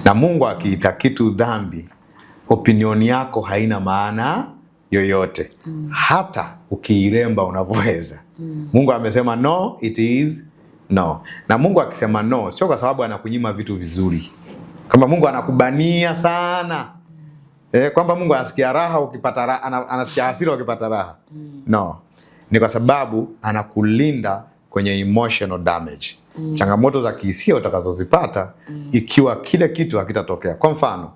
Na Mungu akiita kitu dhambi, opinion yako haina maana yoyote. Hata ukiiremba unavyoweza. Mungu amesema no, it is no. Na Mungu akisema no, sio kwa sababu anakunyima vitu vizuri. Kama Mungu anakubania sana. Kwamba Mungu anasikia raha ukipata raha, anasikia hasira ukipata raha. No. Ni kwa sababu anakulinda kwenye emotional damage. Changamoto za kihisia utakazozipata ikiwa kile kitu hakitatokea. Kwa mfano,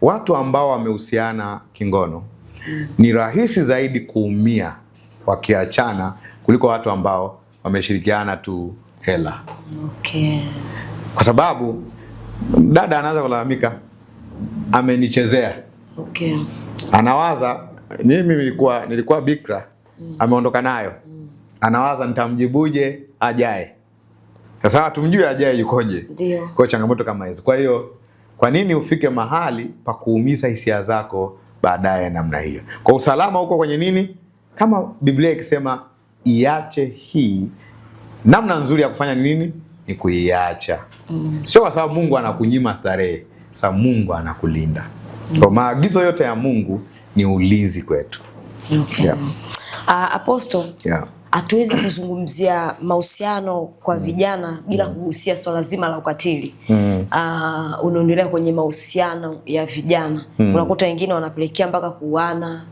watu ambao wamehusiana kingono ni rahisi zaidi kuumia wakiachana kuliko watu ambao wameshirikiana tu hela. Okay. Kwa sababu dada anaanza kulalamika, amenichezea. Okay. Anawaza mimi nilikuwa bikra, ameondoka nayo. Anawaza nitamjibuje ajaye. Sasa hatumjui ajaye yukoje. Ndio. Kwa changamoto kama hizo. Kwa hiyo kwa nini ufike mahali pa kuumiza hisia zako baadaye namna hiyo? Kwa usalama huko kwenye nini? Kama Biblia ikisema iache hii, namna nzuri ya kufanya nini? Ni kuiacha. Sio kwa sababu Mungu anakunyima starehe, sababu Mungu anakulinda. Kwa maagizo yote ya Mungu ni ulinzi kwetu. Okay. Yeah. Apostle, Yeah. hatuwezi kuzungumzia mahusiano kwa vijana bila kugusia swala zima la ukatili. Unaendelea kwenye mahusiano ya vijana. Unakuta wengine wanapelekea mpaka kuuana.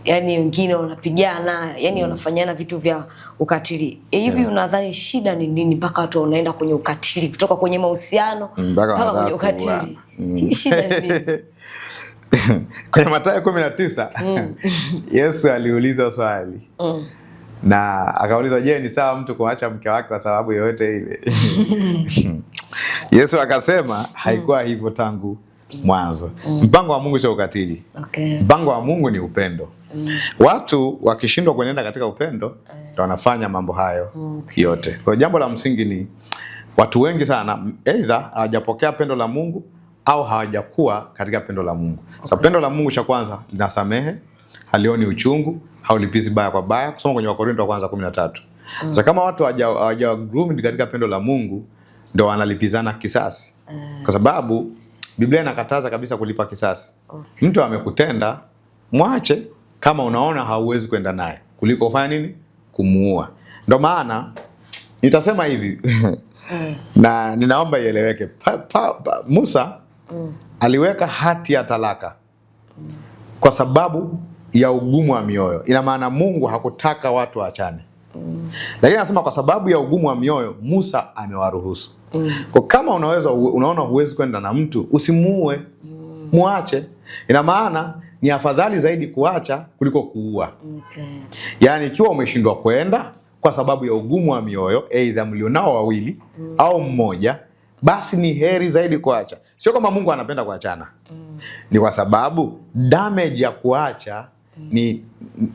Yaani wengine wanapigana, yani wanafanyana vitu vya ukatili. Hivi unadhani shida ni nini mpaka watu wanaenda kwenye ukatili kutoka kwenye mahusiano Mpaka mpaka kwenye wanataka ukatili? kuuana. Shida ni nini? Kwenye Mathayo 19 Yesu aliuliza swali na akauliza, je, ni sawa mtu kumwacha mke wake kwa sababu yoyote ile? Yesu akasema haikuwa hivyo tangu mwanzo. Mpango wa Mungu sio ukatili. Okay. Mpango wa Mungu ni upendo. Watu wakishindwa kuenenda katika upendo ndio wanafanya mambo hayo yote. Kwa hiyo jambo la msingi ni watu wengi sana aidha hawajapokea pendo la Mungu au hawajakuwa katika pendo la Mungu. So, pendo la Mungu cha kwanza linasamehe, halioni uchungu, haulipizi baya kwa baya. Kusoma kwenye Wakorintho wa kwanza 13. Sasa kama watu hawaja groomed katika pendo la Mungu ndio wanalipizana kisasi. Kwa sababu Biblia inakataza kabisa kulipa kisasi. Mtu amekutenda, mwache kama unaona hauwezi kwenda naye, kuliko kufanya nini? Kumuua. Ndio maana nitasema hivi na ninaomba ieleweke. Musa aliweka hati ya talaka kwa sababu ya ugumu wa mioyo. Ina maana Mungu hakutaka watu waachane, lakini anasema kwa sababu ya ugumu wa mioyo Musa amewaruhusu. Kwa kama unaweza, unaona huwezi kwenda na mtu, usimuue, muache. Ina maana ni afadhali zaidi kuacha kuliko kuua. Okay. Yaani ikiwa umeshindwa kwenda kwa sababu ya ugumu wa mioyo, aidha mlionao wawili au mmoja, basi ni heri zaidi kuacha. Sio kwamba Mungu anapenda kuachana. Ni kwa sababu damage ya kuacha ni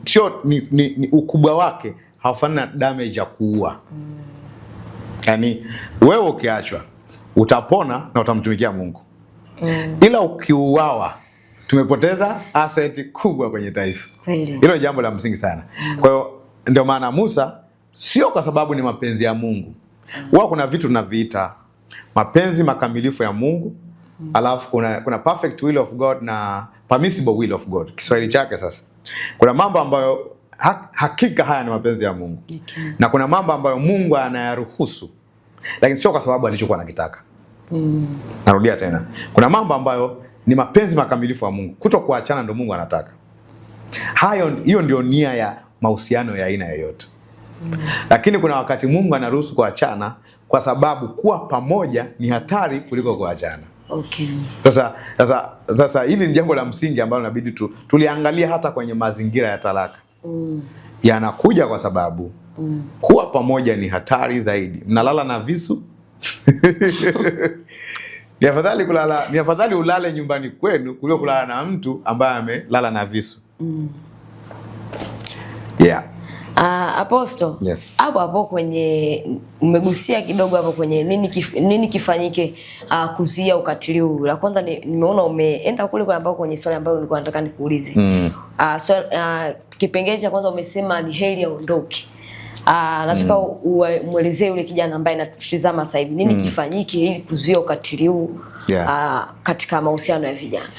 sio ni ukubwa wake haufanani na damage ya kuua. Yaani wewe ukiachwa utapona na utamtumikia Mungu. Ila ukiuawa tumepoteza asset kubwa kwenye taifa. Kweli. Hilo jambo la msingi sana. Kwa hiyo ndio maana Musa, sio kwa sababu ni mapenzi ya Mungu. Huwa kuna vitu tunaviita mapenzi makamilifu ya Mungu, alafu kuna perfect will of God na permissible will of God. Kiswahili chake sasa. Kuna mambo ambayo hakika haya ni mapenzi ya Mungu. Okay. Na kuna mambo ambayo Mungu anayaruhusu, lakini sio kwa sababu alichokuwa anakitaka. Narudia tena. Kuna mambo ambayo ni mapenzi makamilifu ya Mungu. Kutokuachana ndio Mungu anataka. Hayo, hiyo ndio nia ya mahusiano ya aina yoyote. Lakini kuna wakati Mungu anaruhusu kuachana kwa sababu kuwa pamoja ni hatari kuliko kuachana. Okay. Sasa hili ni jambo la msingi ambalo inabidi tuliangalia hata kwenye mazingira ya talaka. Yanakuja kwa sababu kuwa pamoja ni hatari zaidi. Mnalala na visu. Ni afadhali kulala, ni afadhali ulale nyumbani kwenu kuliko kulala na mtu ambaye amelala na visu. Yeah. Apostle, Yes. hapo hapo kwenye umegusia kidogo hapo kwenye nini kifanyike kuzuia ukatili huu. La kwanza nimeona umeenda kule kwa ambako kwenye swali ambalo nilikuwa nataka nikuulize. Kipengele cha kwanza umesema ni heri aondoke. Nataka umuelezee yule kijana ambaye anatutazama sasa hivi nini kifanyike ili kuzuia ukatili huu katika mahusiano ya vijana.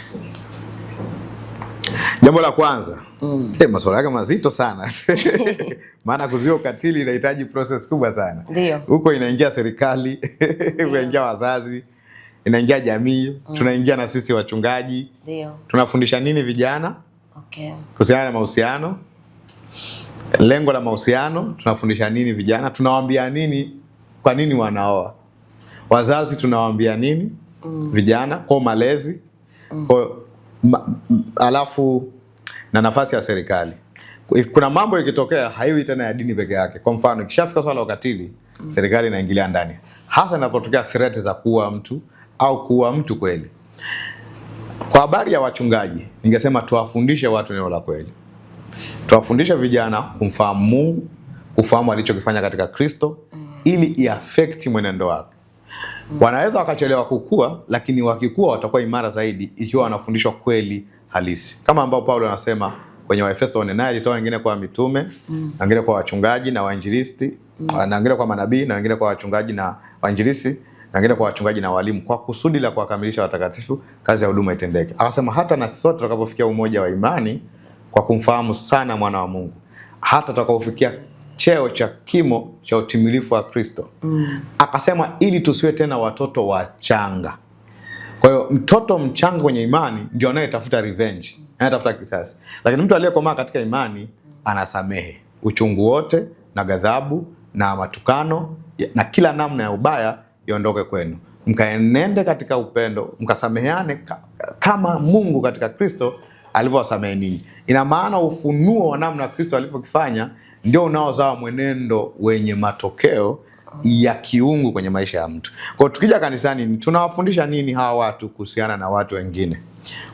Jambo la kwanza, masuala yake mazito sana. Maana kuzuia ukatili inahitaji process kubwa sana. Ndio. Huko inaingia serikali, inaingia wazazi, inaingia jamii, tunaingia na sisi wachungaji. Ndio. Tunafundisha nini vijana? Okay. Kuhusiana na mahusiano? Lengo la mahusiano, tunafundisha nini vijana? Tunawaambia nini kwa nini wanaoa? Wazazi tunawaambia nini vijana kwa malezi? Kwa alafu na nafasi ya serikali. Kuna mambo ikitokea haiwi tena ya dini peke yake. Kwa mfano, ikishafika swala la ukatili, serikali inaingilia ndani. Hasa inapotokea threat za kuua mtu au kuua mtu kweli. Kwa habari ya wachungaji, ningesema tuwafundishe watu neno la kweli. Tuwafundishe vijana kumfahamu Mungu, kufahamu alichokifanya katika Kristo, ili iaffect mwenendo wake. Wanaweza wakachelewa kukua, lakini wakikua watakuwa imara zaidi ikiwa wanafundishwa kweli halisi. Kama ambao Paulo anasema kwenye Waefeso 4, naye alitoa wengine kwa mitume, wengine kwa wachungaji na wainjilisti, na wengine kwa manabii, na wengine kwa wachungaji na wainjilisti, na wengine kwa wachungaji na walimu, kwa kusudi la kuwakamilisha watakatifu, kazi ya huduma itendeke. Akasema hata na sote tutakapofikia umoja wa imani kwa kumfahamu sana mwana wa Mungu, hata tutakapofikia cheo cha kimo cha utimilifu wa Kristo. Akasema ili tusiwe tena watoto wachanga. Kwa hiyo mtoto mchanga kwenye imani ndio anayetafuta revenge, anayetafuta kisasi. Lakini mtu aliyekomaa katika imani anasamehe uchungu wote na ghadhabu na matukano na kila namna ya ubaya iondoke kwenu, mkaenende katika upendo, mkasameheane kama Mungu katika Kristo alivyowasamehe ninyi. Ina maana ufunuo wa namna Kristo alivyokifanya ndio unaozaa mwenendo wenye matokeo ya kiungu kwenye maisha ya mtu. Kwa hiyo tukija kanisani tunawafundisha nini hawa watu kuhusiana na watu wengine?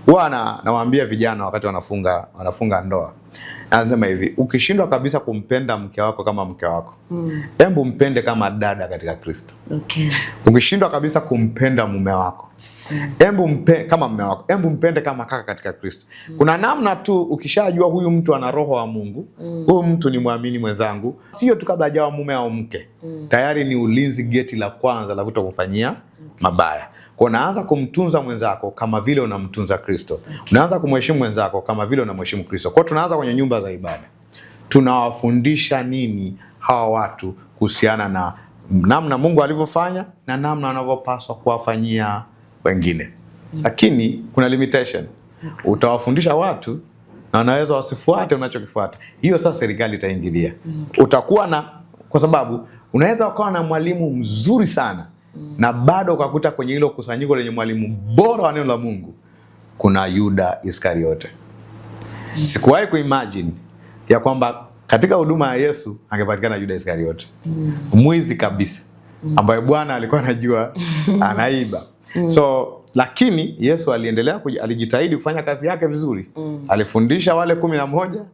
Huwa nawaambia vijana wakati wanafunga ndoa. Anasema hivi, ukishindwa kabisa kumpenda mke wako kama mke wako, hebu mpende kama dada katika Kristo. Okay. Ukishindwa kabisa kumpenda mume wako, hebu kama mume wako, hebu mpende kama kaka katika Kristo. Kuna namna tu ukishajua huyu mtu ana roho wa Mungu, huyu mtu ni muamini mwenzangu, sio tu kabla hajawa mume au mke, tayari ni ulinzi geti la kwanza la kutokufanyia mabaya. Kwa unaanza kumtunza mwenzako kama vile unamtunza Kristo. Unaanza kumheshimu mwenzako kama vile unamheshimu Kristo. Kwa tunaanza kwenye nyumba za ibada. Tunawafundisha nini hawa watu kuhusiana na namna Mungu alivyofanya na namna wanavyopaswa kuwafanyia wengine? Lakini kuna limitation. Utawafundisha watu na wanaweza wasifuate unachokifuata. Hiyo sasa serikali itaingilia. Utakuwa na, kwa sababu unaweza ukawa na mwalimu mzuri sana na bado ukakuta kwenye hilo kusanyiko lenye mwalimu bora wa neno la Mungu kuna Yuda Iskariote. Sikuwahi kuimagine ya kwamba katika huduma ya Yesu angepatikana Yuda Iskariote. Mwizi kabisa, ambaye Bwana alikuwa anajua anaiba. So lakini Yesu aliendelea alijitahidi kufanya kazi yake vizuri. Alifundisha wale 11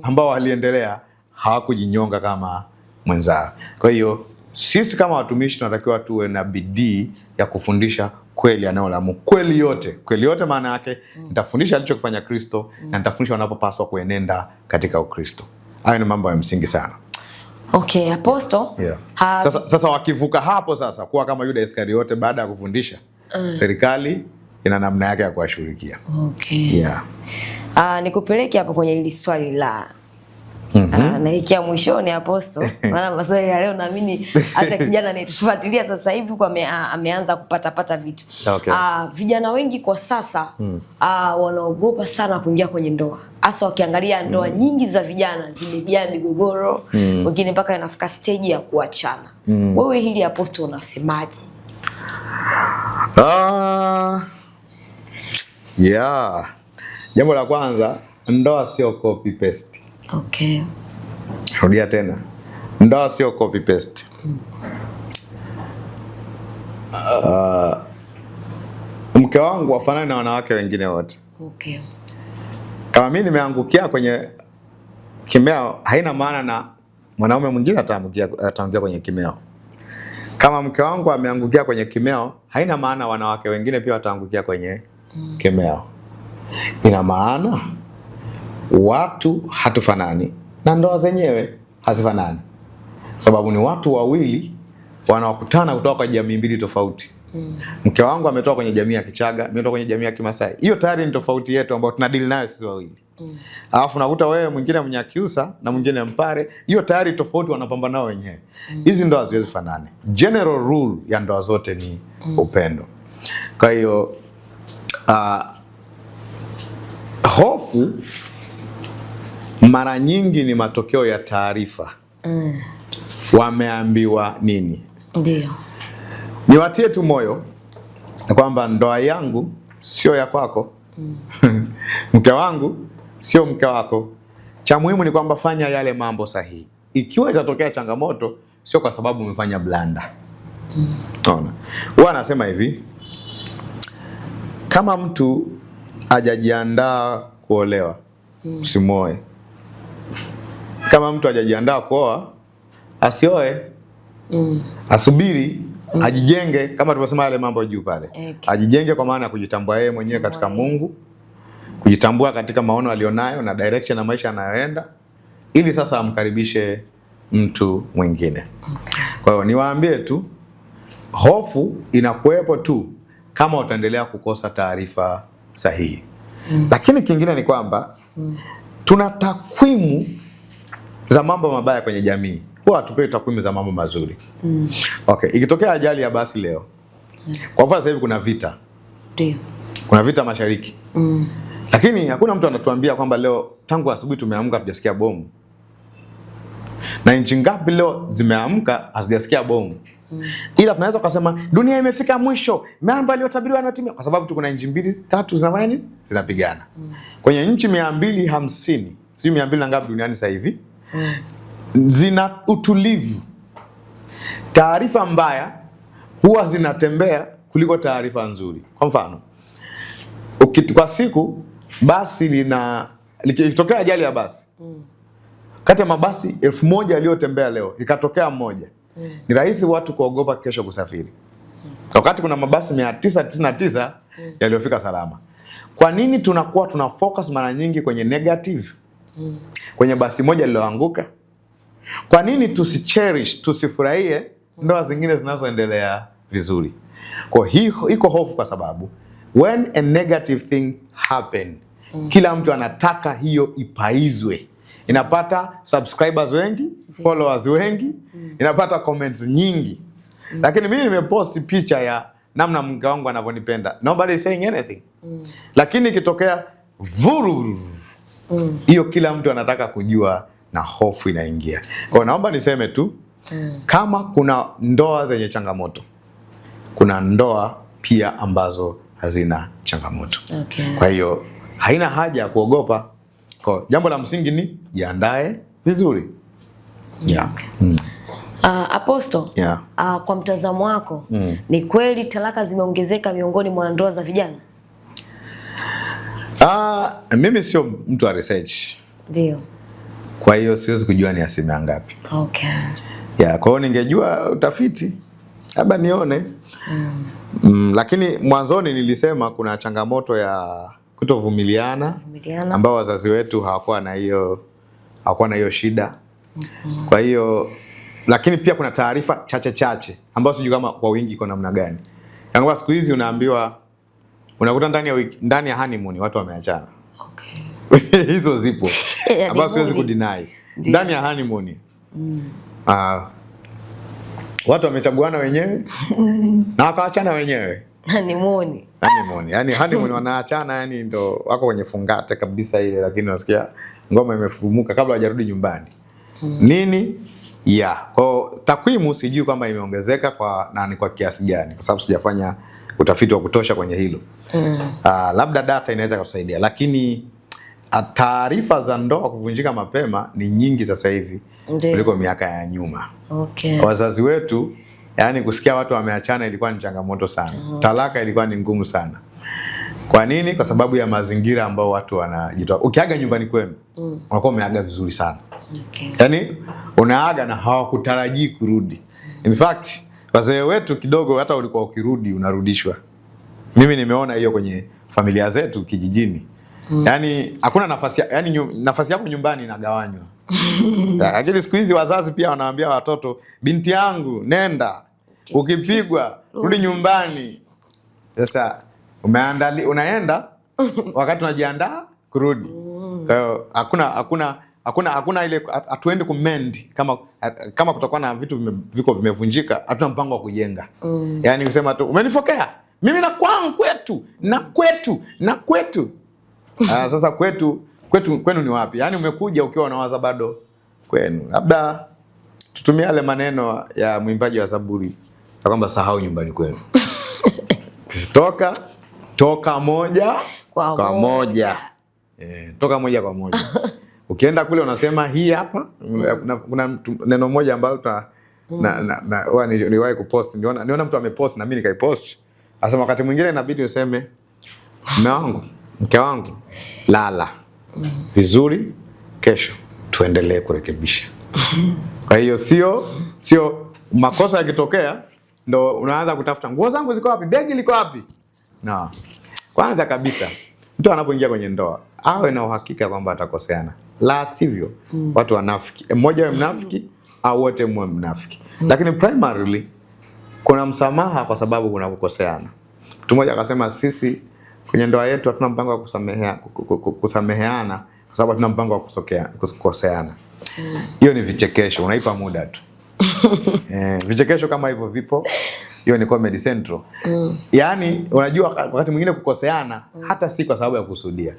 ambao waliendelea, hawakujinyonga kama mwenzao. Kwa hiyo sisi kama watumishi tunatakiwa tuwe na bidii ya kufundisha kweli ya neno la Mungu. Kweli yote. Kweli yote maana yake nitafundisha alichokifanya Kristo na nitafundisha wanapopaswa kuenenda katika Ukristo. Hayo ni mambo ya msingi sana. Okay, Apostle. Yeah. Sasa wakivuka hapo sasa kuwa kama Yuda Iskariote baada ya kufundisha, serikali ina namna yake ya kuwashughulikia. Okay. Yeah. Nikupeleke hapo kwenye hili swali la Naelekea mwishoni Apostle, maana maswali ya leo naamini hata kijana anayetufuatilia sasa hivi huko ameanza kupata vitu. Okay. Vijana wengi kwa sasa wanaogopa sana kuingia kwenye ndoa, hasa wakiangalia ndoa nyingi za vijana zimejaa migogoro, wengine mpaka inafika stage ya kuachana. Wewe hili Apostle unasemaje? Yeah. Jambo la kwanza, ndoa sio copy paste. Okay. Rudia tena, ndoa sio copy paste. Mke wangu hafanani na wanawake wengine wote. Okay. Kama mimi nimeangukia kwenye kimeo, haina maana na mwanaume mwingine ataangukia kwenye kimeo. Kama mke wangu ameangukia kwenye kimeo, haina maana wanawake wengine pia wataangukia kwenye kimeo. Ina maana watu hatufanani na ndoa zenyewe hazifanani, sababu ni watu wawili wanaokutana kutoka kwa jamii mbili tofauti. Mke wangu ametoka kwenye jamii ya Kichaga, mimi nimetoka kwenye jamii ya Kimasai. Hiyo tayari ni tofauti yetu ambayo tunadili nayo sisi wawili. Alafu nakuta wewe mwingine Mnyakyusa na mwingine Mpare, hiyo tayari tofauti wanapambana nao wenyewe. Hizi ndoa haziwezi fanane. General rule ya ndoa zote ni upendo. Kwa hiyo hofu mara nyingi ni matokeo ya taarifa. Wameambiwa nini? Ndio. Niwatie tu moyo kwamba ndoa yangu sio ya kwako. Mke wangu sio mke wako. Cha muhimu ni kwamba fanya yale mambo sahihi. Ikiwa itatokea changamoto, sio kwa sababu umefanya blanda. Unaona? Huwa anasema hivi, kama mtu hajajiandaa kuolewa, usimwoe. Kama mtu hajajiandaa kuoa, asioe. Asubiri, ajijenge kama tulivyosema yale mambo juu pale. Okay. Ajijenge kwa maana ya kujitambua yeye mwenyewe katika Mungu, kujitambua katika maono alionayo na direction ya maisha anayoenda, ili sasa amkaribishe mtu mwingine. Okay. Kwa hiyo niwaambie tu, hofu inakuwepo tu kama utaendelea kukosa taarifa sahihi. Lakini kingine ni kwamba tuna takwimu za mambo mabaya kwenye jamii, huwa hatupewi takwimu za mambo mazuri. Okay, ikitokea ajali ya basi leo, kwa mfano sasa hivi kuna vita. Ndio. Kuna vita mashariki. Lakini hakuna mtu anatuambia kwamba leo tangu asubuhi tumeamka hatujasikia bomu. Na nchi ngapi leo zimeamka hazijasikia bomu? Ila tunaweza kusema dunia imefika mwisho, mambo yaliyotabiriwa yanatimia, kwa sababu tu kuna nchi mbili tatu zinafanya nini? Zinapigana. Kwenye nchi 250, sijui 200 na ngapi duniani sasa hivi, zina utulivu. Taarifa mbaya huwa zinatembea kuliko taarifa nzuri. Kwa mfano, kwa siku basi likitokea ajali ya basi, kati ya mabasi 1000 yaliyotembea leo ikatokea mmoja, ni rahisi watu kuogopa kesho kusafiri. Wakati kuna mabasi 999 yaliyofika salama. Kwa nini tunakuwa tuna focus mara nyingi kwenye negative? Kwenye basi moja lililoanguka? Kwa nini tusicherish, tusifurahie ndoa zingine zinazoendelea vizuri? Kwa hiyo iko hofu kwa sababu when a negative thing happen, kila mtu anataka hiyo ipaizwe. Inapata subscribers wengi, followers wengi, inapata comments nyingi. Lakini mimi nimepost picha ya namna mke wangu anavyonipenda. Nobody is saying anything. Lakini ikitokea vururu, hiyo kila mtu anataka kujua na hofu inaingia. Kwa hiyo naomba niseme tu, kama kuna ndoa zenye changamoto, kuna ndoa pia ambazo hazina changamoto. Okay. Kwa hiyo haina haja ya kuogopa. Kwa jambo la msingi ni jiandae vizuri. Yeah. Apostle, Yeah. Kwa mtazamo wako, ni kweli talaka zimeongezeka miongoni mwa ndoa za vijana? Mimi sio mtu wa research. Ndio. Kwa hiyo siwezi kujua ni asilimia ngapi. Okay. Yeah, kwa hiyo ningejua utafiti labda nione. Lakini mwanzoni nilisema kuna changamoto ya kutovumiliana ambao wazazi wetu hawakuwa na hiyo shida. Kwa hiyo lakini pia kuna taarifa chache chache ambazo sijui kama kwa wingi kwa namna gani. Yaani siku hizi unaambiwa, unakuta ndani ya wiki, ndani ya honeymoon watu wameachana. Okay. Hizo zipo. Ambazo siwezi kudeny. Ndani ya honeymoon. Watu wamechaguana wenyewe na wakaachana wenyewe. Honeymoon. Honeymoon. Yaani honeymoon wanaachana, yani ndo wako kwenye fungate kabisa ile, lakini unasikia ngoma imefumuka kabla hawajarudi nyumbani. Nini? Yeah. Kwa takwimu sijui kwamba imeongezeka kwa na ni kwa kiasi gani, kwa sababu sijafanya utafiti wa kutosha kwenye hilo. Labda data inaweza kusaidia, lakini taarifa za ndoa kuvunjika mapema ni nyingi sasa hivi kuliko miaka ya nyuma. Okay. Wazazi wetu, yani kusikia watu wameachana ilikuwa ni changamoto sana. Talaka ilikuwa ni ngumu sana. Kwa nini? Kwa sababu ya mazingira ambao watu wanajitoa. Ukiaga nyumbani kwenu, unakuwa umeaga vizuri sana. Okay. Yaani unaaga na hawakutarajii kurudi. In fact, wazee wetu kidogo hata ulikuwa ukirudi unarudishwa. Mimi nimeona hiyo kwenye familia zetu kijijini. Yaani hakuna nafasi, yani nafasi yako nyumbani inagawanywa. Lakini siku hizi wazazi pia wanawaambia watoto, binti yangu nenda, ukipigwa rudi nyumbani. Sasa unaenda wakati unajiandaa kurudi. Kwa hiyo hakuna ile hatuendi kumend kama kutakuwa na vitu viko vimevunjika, hatuna mpango wa kujenga. Yaani kusema tu umenifokea mimi na kwangu kwetu na kwetu na kwetu. Sasa kwenu ni wapi? Yaani umekuja ukiwa unawaza bado kwenu. Labda tutumie yale maneno ya mwimbaji wa Zaburi ya kwamba sahau nyumbani kwenu. Toka moja kwa moja. Toka moja kwa moja. Ukienda kule unasema hii hapa. Kuna neno moja ambalo niwahi kupost, niona mtu amepost na mimi nikaipost. Asema wakati mwingine inabidi useme mume wangu, mke wangu, lala vizuri, kesho tuendelee kurekebisha. Kwa hiyo sio makosa yakitokea ndo unaanza kutafuta nguo zangu ziko wapi, begi liko wapi. No. Kwanza kabisa mtu anapoingia kwenye ndoa awe na uhakika kwamba atakoseana. La sivyo watu wanafiki, mmoja awe mnafiki au wote mwe mnafiki. Lakini primarily kuna msamaha kwa sababu kuna kukoseana. Mtu mmoja akasema sisi kwenye ndoa yetu hatuna mpango wa kusameheana kwa sababu hatuna mpango wa kukoseana. Hiyo ni vichekesho, unaipa muda tu. Vichekesho kama hivyo vipo. Hiyo ni Comedy Central. Yaani unajua wakati mwingine kukoseana hata si kwa sababu ya kusudia.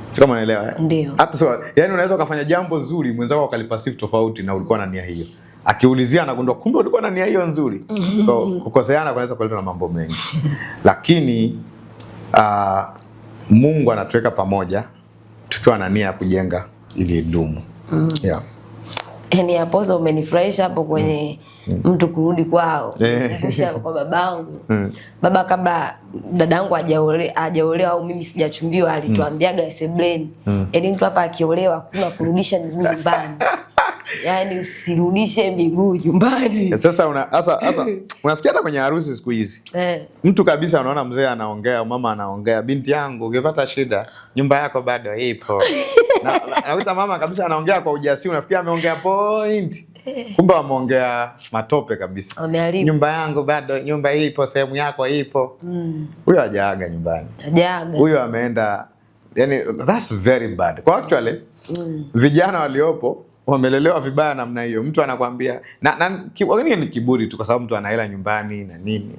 Si kama unaelewa eh? Ndio. Hata sio, yaani unaweza ukafanya jambo zuri mwenzako akalipasifu tofauti na ulikuwa na nia hiyo. Akiulizia anagundua kumbe ulikuwa na nia hiyo nzuri. Kwa kukoseana kunaweza kuleta na mambo mengi. Lakini Mungu anatuweka pamoja tukiwa na nia ya kujenga ili idumu. Yeah. Yaani hapo umenifurahisha hapo kwenye mtu kurudi kwao. Kumbusha kwa babangu. Baba kabla dadangu hajaolewa au mimi sijachumbiwa alituambiaga sebleni. Yaani mtu hapa akiolewa hakuna kurudisha miguu nyumbani. Yaani usirudishe miguu nyumbani. Sasa unasikia hata kwenye harusi siku hizi. Mtu kabisa unaona mzee anaongea, mama anaongea, binti yangu ukipata shida nyumba yako bado ipo. Nakuta mama kabisa anaongea kwa ujasiri, unafikia ameongea point. Kumbe ameongea matope kabisa. Nyumba yangu bado, nyumba ipo, sehemu yako ipo. Huyo hajaaga nyumbani. Hajaaga. Huyo ameenda, yani that's very bad. Kwa actually vijana waliopo wamelelewa vibaya namna hiyo. Mtu anakuambia na ni kiburi tu kwa sababu mtu ana hela nyumbani na nini.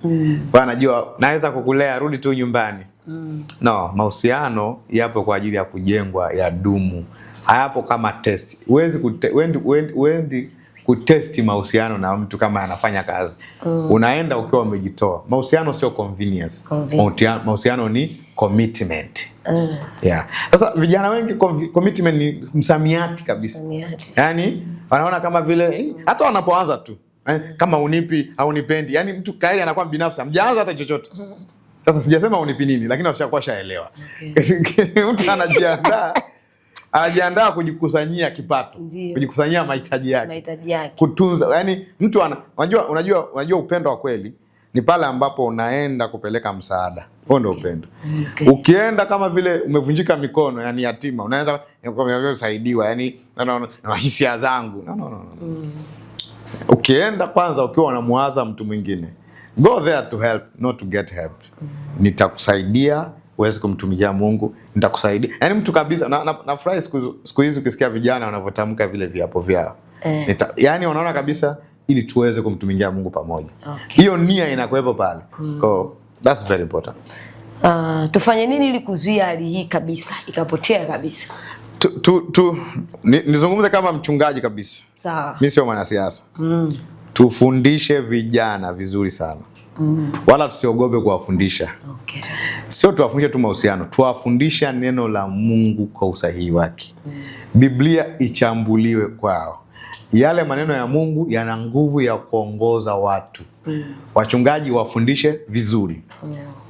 Kwa anajua naweza kukulea, rudi tu nyumbani. No, mahusiano yapo kwa ajili ya kujengwa, ya dumu. Hayapo kama test. Huwezi kutesti mahusiano na mtu kama anafanya kazi. Unaenda ukiwa umejitoa. Mahusiano sio convenience. Mahusiano ni commitment. Yeah. Sasa vijana wengi commitment ni msamiati kabisa. Msamiati. Yaani wanaona kama vile hata wanapoanza tu kama unipi au unipendi. Yaani mtu kaili anakuwa binafsi, hamjaanza hata chochote. Sasa sijasema unipi nini, lakini washakuwa shaelewa. Okay. Mtu anajiandaa kujikusanyia kipato, kujikusanyia mahitaji yake. Mahitaji yake. Kutunza, yani mtu unajua upendo wa kweli ni pale ambapo unaenda kupeleka msaada. Huo ndio upendo. Okay. Ukienda kama vile umevunjika mikono, yani yatima, unaanza kusaidiwa, yani na hisia zangu. No. Ukienda kwanza ukiwa unamuwaza mtu mwingine. Go there to help, not to get help. Nitakusaidia uweze kumtumikia Mungu, nitakusaidia. Yaani mtu kabisa nafurahi siku hizi ukisikia vijana wanavyotamka vile viapo vyao. Yaani wanaona kabisa ili tuweze kumtumikia Mungu pamoja. Hiyo nia inakuwepo pale. So that's very important. Tufanye nini ili kuzuia hali hii kabisa ikapotea kabisa? Nizungumze kama mchungaji kabisa. Sawa. Mimi sio mwanasiasa. Tufundishe vijana vizuri sana. Wala tusiogope kuwafundisha. Sio tuwafundishe tu mahusiano, tuwafundisha neno la Mungu kwa usahihi wake. Biblia ichambuliwe kwao. Yale maneno ya Mungu yana nguvu ya kuongoza watu. Wachungaji wafundishe vizuri.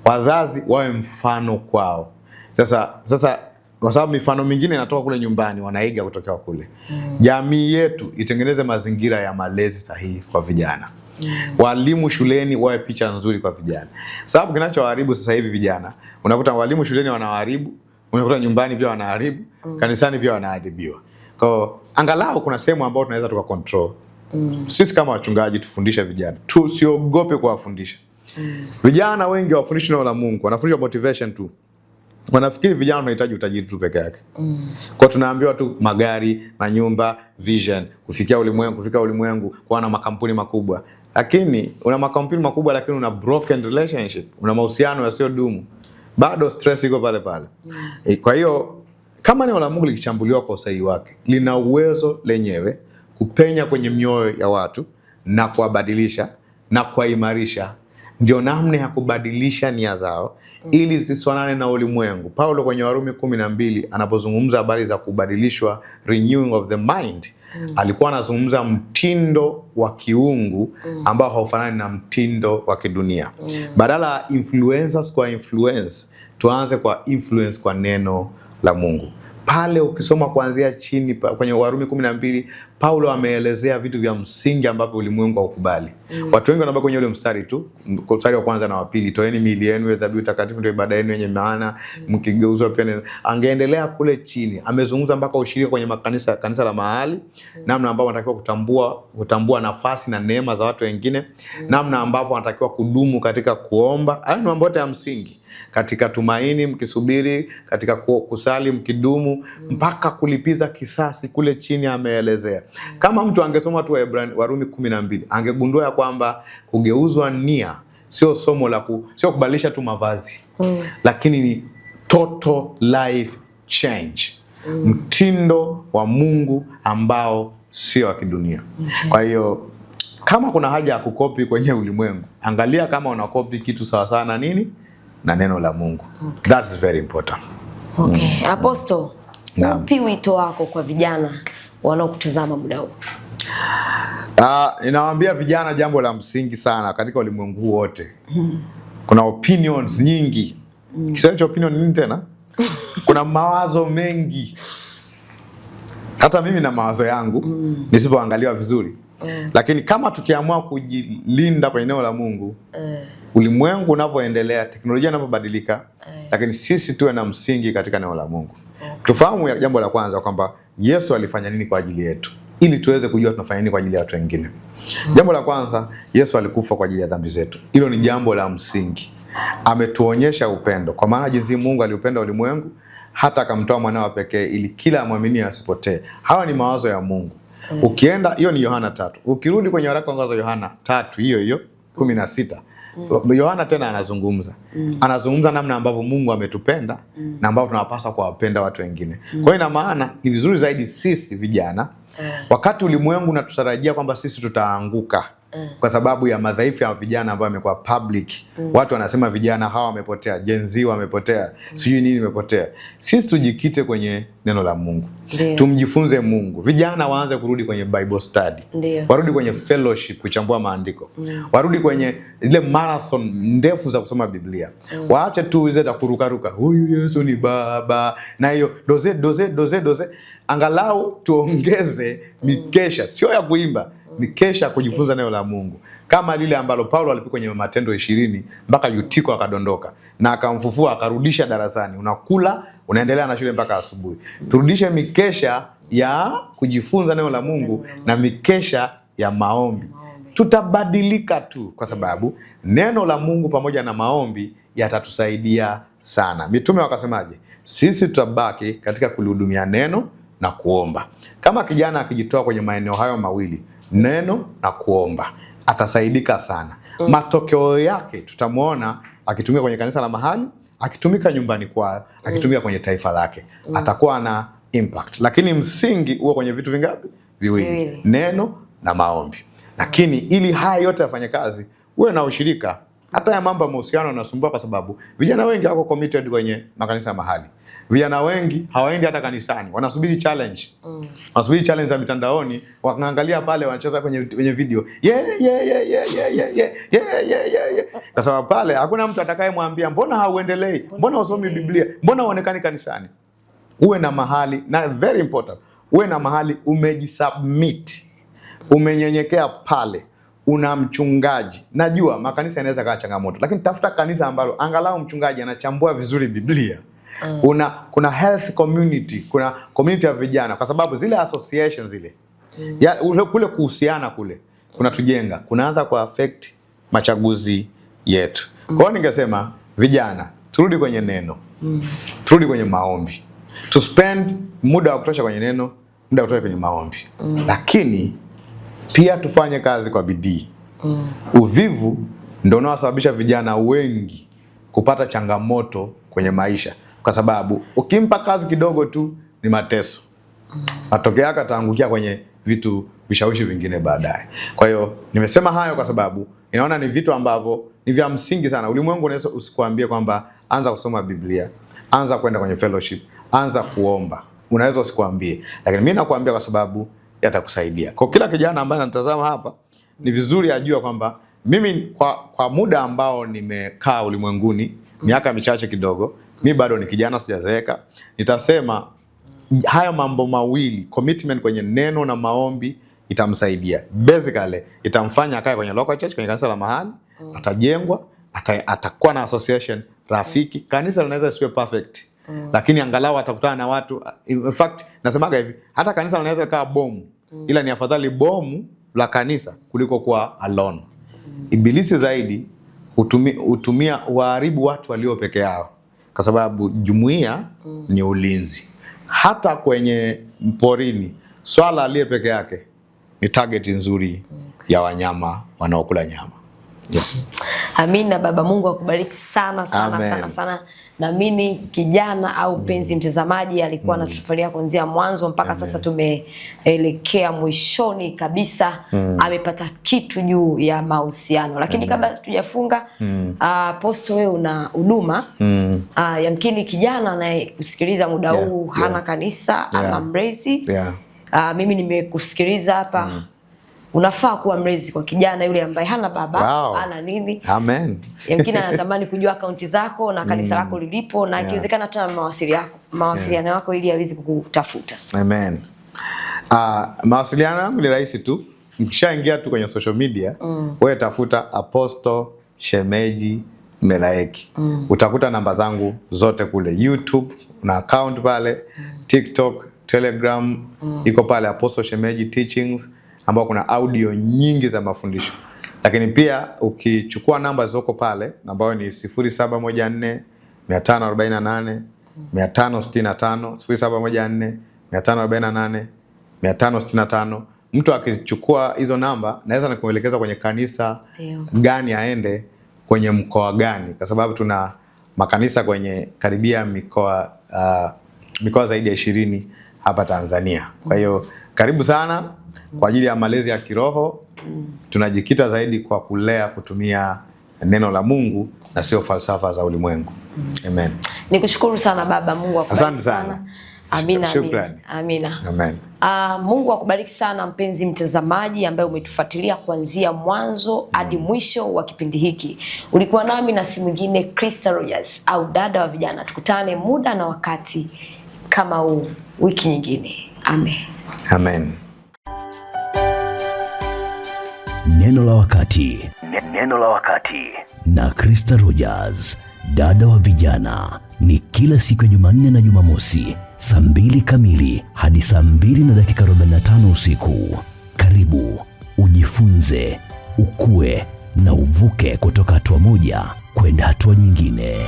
Wazazi wawe mfano kwao. Sasa kwa sababu mifano mingine inatoka kule nyumbani, wanaiga kutoka kule. Jamii yetu itengeneze mazingira ya malezi sahihi kwa vijana. Walimu shuleni wawe picha nzuri kwa vijana. Sababu kinachowaharibu sasa hivi vijana, unakuta walimu shuleni wanawaharibu, unakuta nyumbani pia wanaharibu, kanisani pia wanaharibiwa. Kwa hiyo angalau kuna sehemu ambayo tunaweza tuka control. Sisi kama wachungaji tufundishe vijana, tusiogope kuwafundisha. Vijana wengi hawafundishi neno la Mungu, wanafundishwa motivation tu. Wanafikiri vijana wanahitaji utajiri tu peke yake. Kwa tunaambiwa tu magari, manyumba, vision, kufikia ulimwengu, kufika ulimwengu, kuwa na makampuni makubwa. Lakini una makampuni makubwa lakini una broken relationship, una mahusiano yasiyodumu. Bado stress iko pale pale. Kwa hiyo kama neno la Mungu likichambuliwa kwa usahihi wake, lina uwezo lenyewe kupenya kwenye mioyo ya watu na kuwabadilisha na kuwaimarisha. Ndio namna ya kubadilisha nia zao ili zisifanane na ulimwengu. Paulo kwenye Warumi 12 anapozungumza habari za kubadilishwa, renewing of the mind, alikuwa anazungumza mtindo wa kiungu ambao haufanani na mtindo wa kidunia. Badala ya influencers kwa influence, tuanze kwa influence kwa neno la Mungu. Pale ukisoma kuanzia chini kwenye Warumi 12, Paulo ameelezea vitu vya msingi ambavyo ulimwengu haukubali. Watu wengi wanabaki kwenye ule mstari tu, mstari wa kwanza na wa pili, toeni miili yenu iwe dhabihu takatifu, ndio ibada yenu yenye maana, mkigeuzwa pia. Angeendelea kule chini, amezungumza mpaka ushirika kwenye makanisa, kanisa la mahali, namna ambavyo wanatakiwa kutambua nafasi na neema za watu wengine, namna ambavyo wanatakiwa kudumu katika kuomba. Hayo ni mambo yote ya msingi, katika tumaini mkisubiri, katika kusali mkidumu, mpaka kulipiza kisasi kule chini ameelezea. Kama mtu angesoma tu Warumi 12 angegundua ya kwamba kugeuzwa nia sio somo la sio kubadilisha tu mavazi, lakini ni total life change. Mtindo wa Mungu ambao sio wa kidunia. Kwa hiyo kama kuna haja ya kukopi kwenye ulimwengu, angalia kama unakopi kitu sawa sawa na nini na neno la Mungu. That is very important. Apostle, upi wito wako kwa vijana wanaokutazama muda huu? Ninawaambia vijana jambo la msingi sana katika ulimwengu huu wote. Kuna opinions nyingi. Kiswahili cha opinion nini tena? Kuna mawazo mengi. Hata mimi na mawazo yangu nisipoangaliwa vizuri. Lakini kama tukiamua kujilinda kwenye neno la Mungu, ulimwengu unavyoendelea, teknolojia inavyobadilika, lakini sisi tuwe na msingi katika neno la Mungu. Tufahamu jambo la kwanza kwamba Yesu alifanya nini kwa ajili yetu ili tuweze kujua tunafanya nini kwa ajili ya watu wengine. Jambo la kwanza, Yesu alikufa kwa ajili ya dhambi zetu. Hilo ni jambo la msingi. Ametuonyesha upendo, kwa maana jinsi Mungu aliupenda ulimwengu hata akamtoa mwanawe pekee ili kila amwaminie asipotee. Hawa ni mawazo ya Mungu. Ukienda, hiyo ni Yohana 3. Ukirudi kwenye waraka wa kwanza Yohana 3 hiyo hiyo 16. Yohana tena anazungumza. Anazungumza namna ambavyo Mungu ametupenda na ambavyo tunapaswa kuwapenda watu wengine. Kwa hiyo ina maana ni vizuri zaidi sisi vijana, wakati ulimwengu unatutarajia kwamba sisi tutaanguka kwa sababu ya madhaifu ya vijana ambao yamekuwa public. Watu wanasema vijana hawa wamepotea, Gen Z wamepotea, sijui nini imepotea. Sisi tujikite kwenye neno la Mungu. Tumjifunze Mungu. Vijana waanze kurudi kwenye Bible study. Warudi kwenye fellowship kuchambua maandiko. Warudi kwenye ile marathon ndefu za kusoma Biblia. Waache tu zile za kurukaruka. Huyu Yesu ni baba. Na hiyo doze doze doze doze. Angalau tuongeze mikesha, sio ya kuimba, mikesha kujifunza neno la Mungu, kama lile ambalo Paulo alipika kwenye Matendo 20 mpaka Yutiko akadondoka na akamfufua akarudisha darasani. Unakula unaendelea na shule mpaka asubuhi. Turudishe mikesha ya kujifunza neno la Mungu na mikesha ya maombi. Tutabadilika tu, kwa sababu neno la Mungu pamoja na maombi yatatusaidia sana. Mitume wakasemaje? Sisi tutabaki katika kulihudumia neno na kuomba. Kama kijana akijitoa kwenye maeneo hayo mawili, neno na kuomba, atasaidika sana. Matokeo yake tutamwona akitumika kwenye kanisa la mahali, akitumika nyumbani kwao, akitumika kwenye taifa lake, atakuwa na impact. Lakini msingi huo kwenye vitu vingapi? Viwili, neno na maombi. Lakini ili haya yote yafanye kazi, uwe na ushirika. Hata ya mambo ya mahusiano yanasumbua kwa sababu vijana wengi hawako committed kwenye makanisa mahali. Vijana wengi hawaendi hata kanisani, wanasubiri challenge. Wanasubiri challenge za mitandaoni, wanaangalia pale, wanacheza kwenye video. Yeah yeah yeah yeah yeah yeah yeah yeah yeah yeah yeah. Kwa sababu pale hakuna mtu atakayemwambia mbona hauendelei, mbona husomi Biblia, mbona huonekani kanisani. Uwe na mahali, na very important, uwe na mahali umejisubmit, umenyenyekea pale, una mchungaji. Najua makanisa yanaweza kuwa changamoto, lakini tafuta kanisa ambalo angalau mchungaji anachambua vizuri Biblia. Kuna health community, kuna community ya vijana, kwa sababu zile associations zile ya kule kuhusiana kule kunatujenga, kunaanza ku affect machaguzi yetu. Kwa hiyo ningesema vijana, turudi kwenye neno, turudi kwenye maombi, to spend muda wa kutosha kwenye neno, muda wa kutosha kwenye maombi, lakini pia tufanye kazi kwa bidii. Uvivu ndio unaosababisha vijana wengi kupata changamoto kwenye maisha, kwa sababu ukimpa kazi kidogo tu ni mateso. Matokeo yake ataangukia kwenye vitu vishawishi vingine baadaye. Kwa hiyo nimesema hayo kwa sababu inaona ni vitu ambavyo ni vya msingi sana. Ulimwengu unaweza usikuambie kwamba anza kusoma Biblia, anza kwenda kwenye fellowship, anza kuomba. Unaweza usikuambie, lakini mimi nakuambia kwa sababu yatakusaidia. Kwa kila kijana ambaye anatazama hapa, ni vizuri ajue kwamba mimi kwa muda ambao nimekaa ulimwenguni, miaka michache kidogo, mimi bado ni kijana, sijazeeka. Nitasema haya mambo mawili, commitment kwenye neno na maombi, itamsaidia. Basically itamfanya akae kwenye local church, kwenye kanisa la mahali, atajengwa, atakuwa na association rafiki. Kanisa linaweza isiwe perfect, lakini angalau atakutana na watu. In fact nasemaga hivi, hata kanisa linaweza kuwa bomu, ila ni afadhali bomu la kanisa kuliko kuwa alone. Ibilisi zaidi hutumia waharibu watu walio peke yao, kwa sababu jumuiya ni ulinzi. Hata kwenye porini, swala aliye peke yake ni target nzuri ya wanyama wanaokula nyama. Yeah. Amina baba, Mungu akubariki sana sana. Amen. Sana sana. Naamini kijana au mpenzi mtazamaji alikuwa anatufuatilia kuanzia mwanzo mpaka sasa tumeelekea mwishoni kabisa, amepata kitu juu ya mahusiano. Lakini kabla tujafunga, Apostle, wewe una huduma, yamkini kijana anayekusikiliza muda huu hana kanisa ama mlezi. Mimi nimekusikiliza hapa, unafaa kuwa mlezi kwa kijana yule ambaye hana baba, hana nini. Amen. Yamkini anatamani kujua akaunti zako na kanisa lako lilipo, na ikiwezekana hata mawasiliano yako ili aweze kukutafuta. Amen. Mawasiliano yangu ni rahisi tu. Mkishaingia tu kwenye social media, wewe tafuta Apostle Shemeji Melaeki. Utakuta namba zangu zote kule. YouTube na account pale, TikTok, Telegram, iko pale Apostle Shemeji Teachings, ambao kuna audio nyingi za mafundisho. Lakini pia ukichukua namba zilizoko pale ambayo ni 0714 548 565, 0714 548 565. Mtu akichukua hizo namba naweza nikuelekeza kwenye kanisa gani aende, kwenye mkoa gani, kwa sababu tuna makanisa kwenye karibia mikoa zaidi ya 20 hapa Tanzania. Kwa hiyo karibu sana kwa ajili ya malezi ya kiroho. Tunajikita zaidi kwa kulea kutumia neno la Mungu na sio falsafa za ulimwengu. Amen. Nikushukuru sana baba, Mungu akubariki Asante sana. Amina, Shukrani. amina. Amen. Mungu akubariki sana mpenzi mtazamaji ambaye umetufuatilia kuanzia mwanzo hadi mwisho wa kipindi hiki. Ulikuwa nami na si mwingine Krista Rogers au dada wa vijana. Tukutane muda na wakati kama huu wiki nyingine. Amen. Amen. Neno la wakati. Neno la wakati na Krista Rogers, dada wa vijana, ni kila siku ya Jumanne na Jumamosi saa 2 kamili hadi saa 2:45 usiku. Karibu ujifunze, ukue na uvuke kutoka hatua moja kwenda hatua nyingine.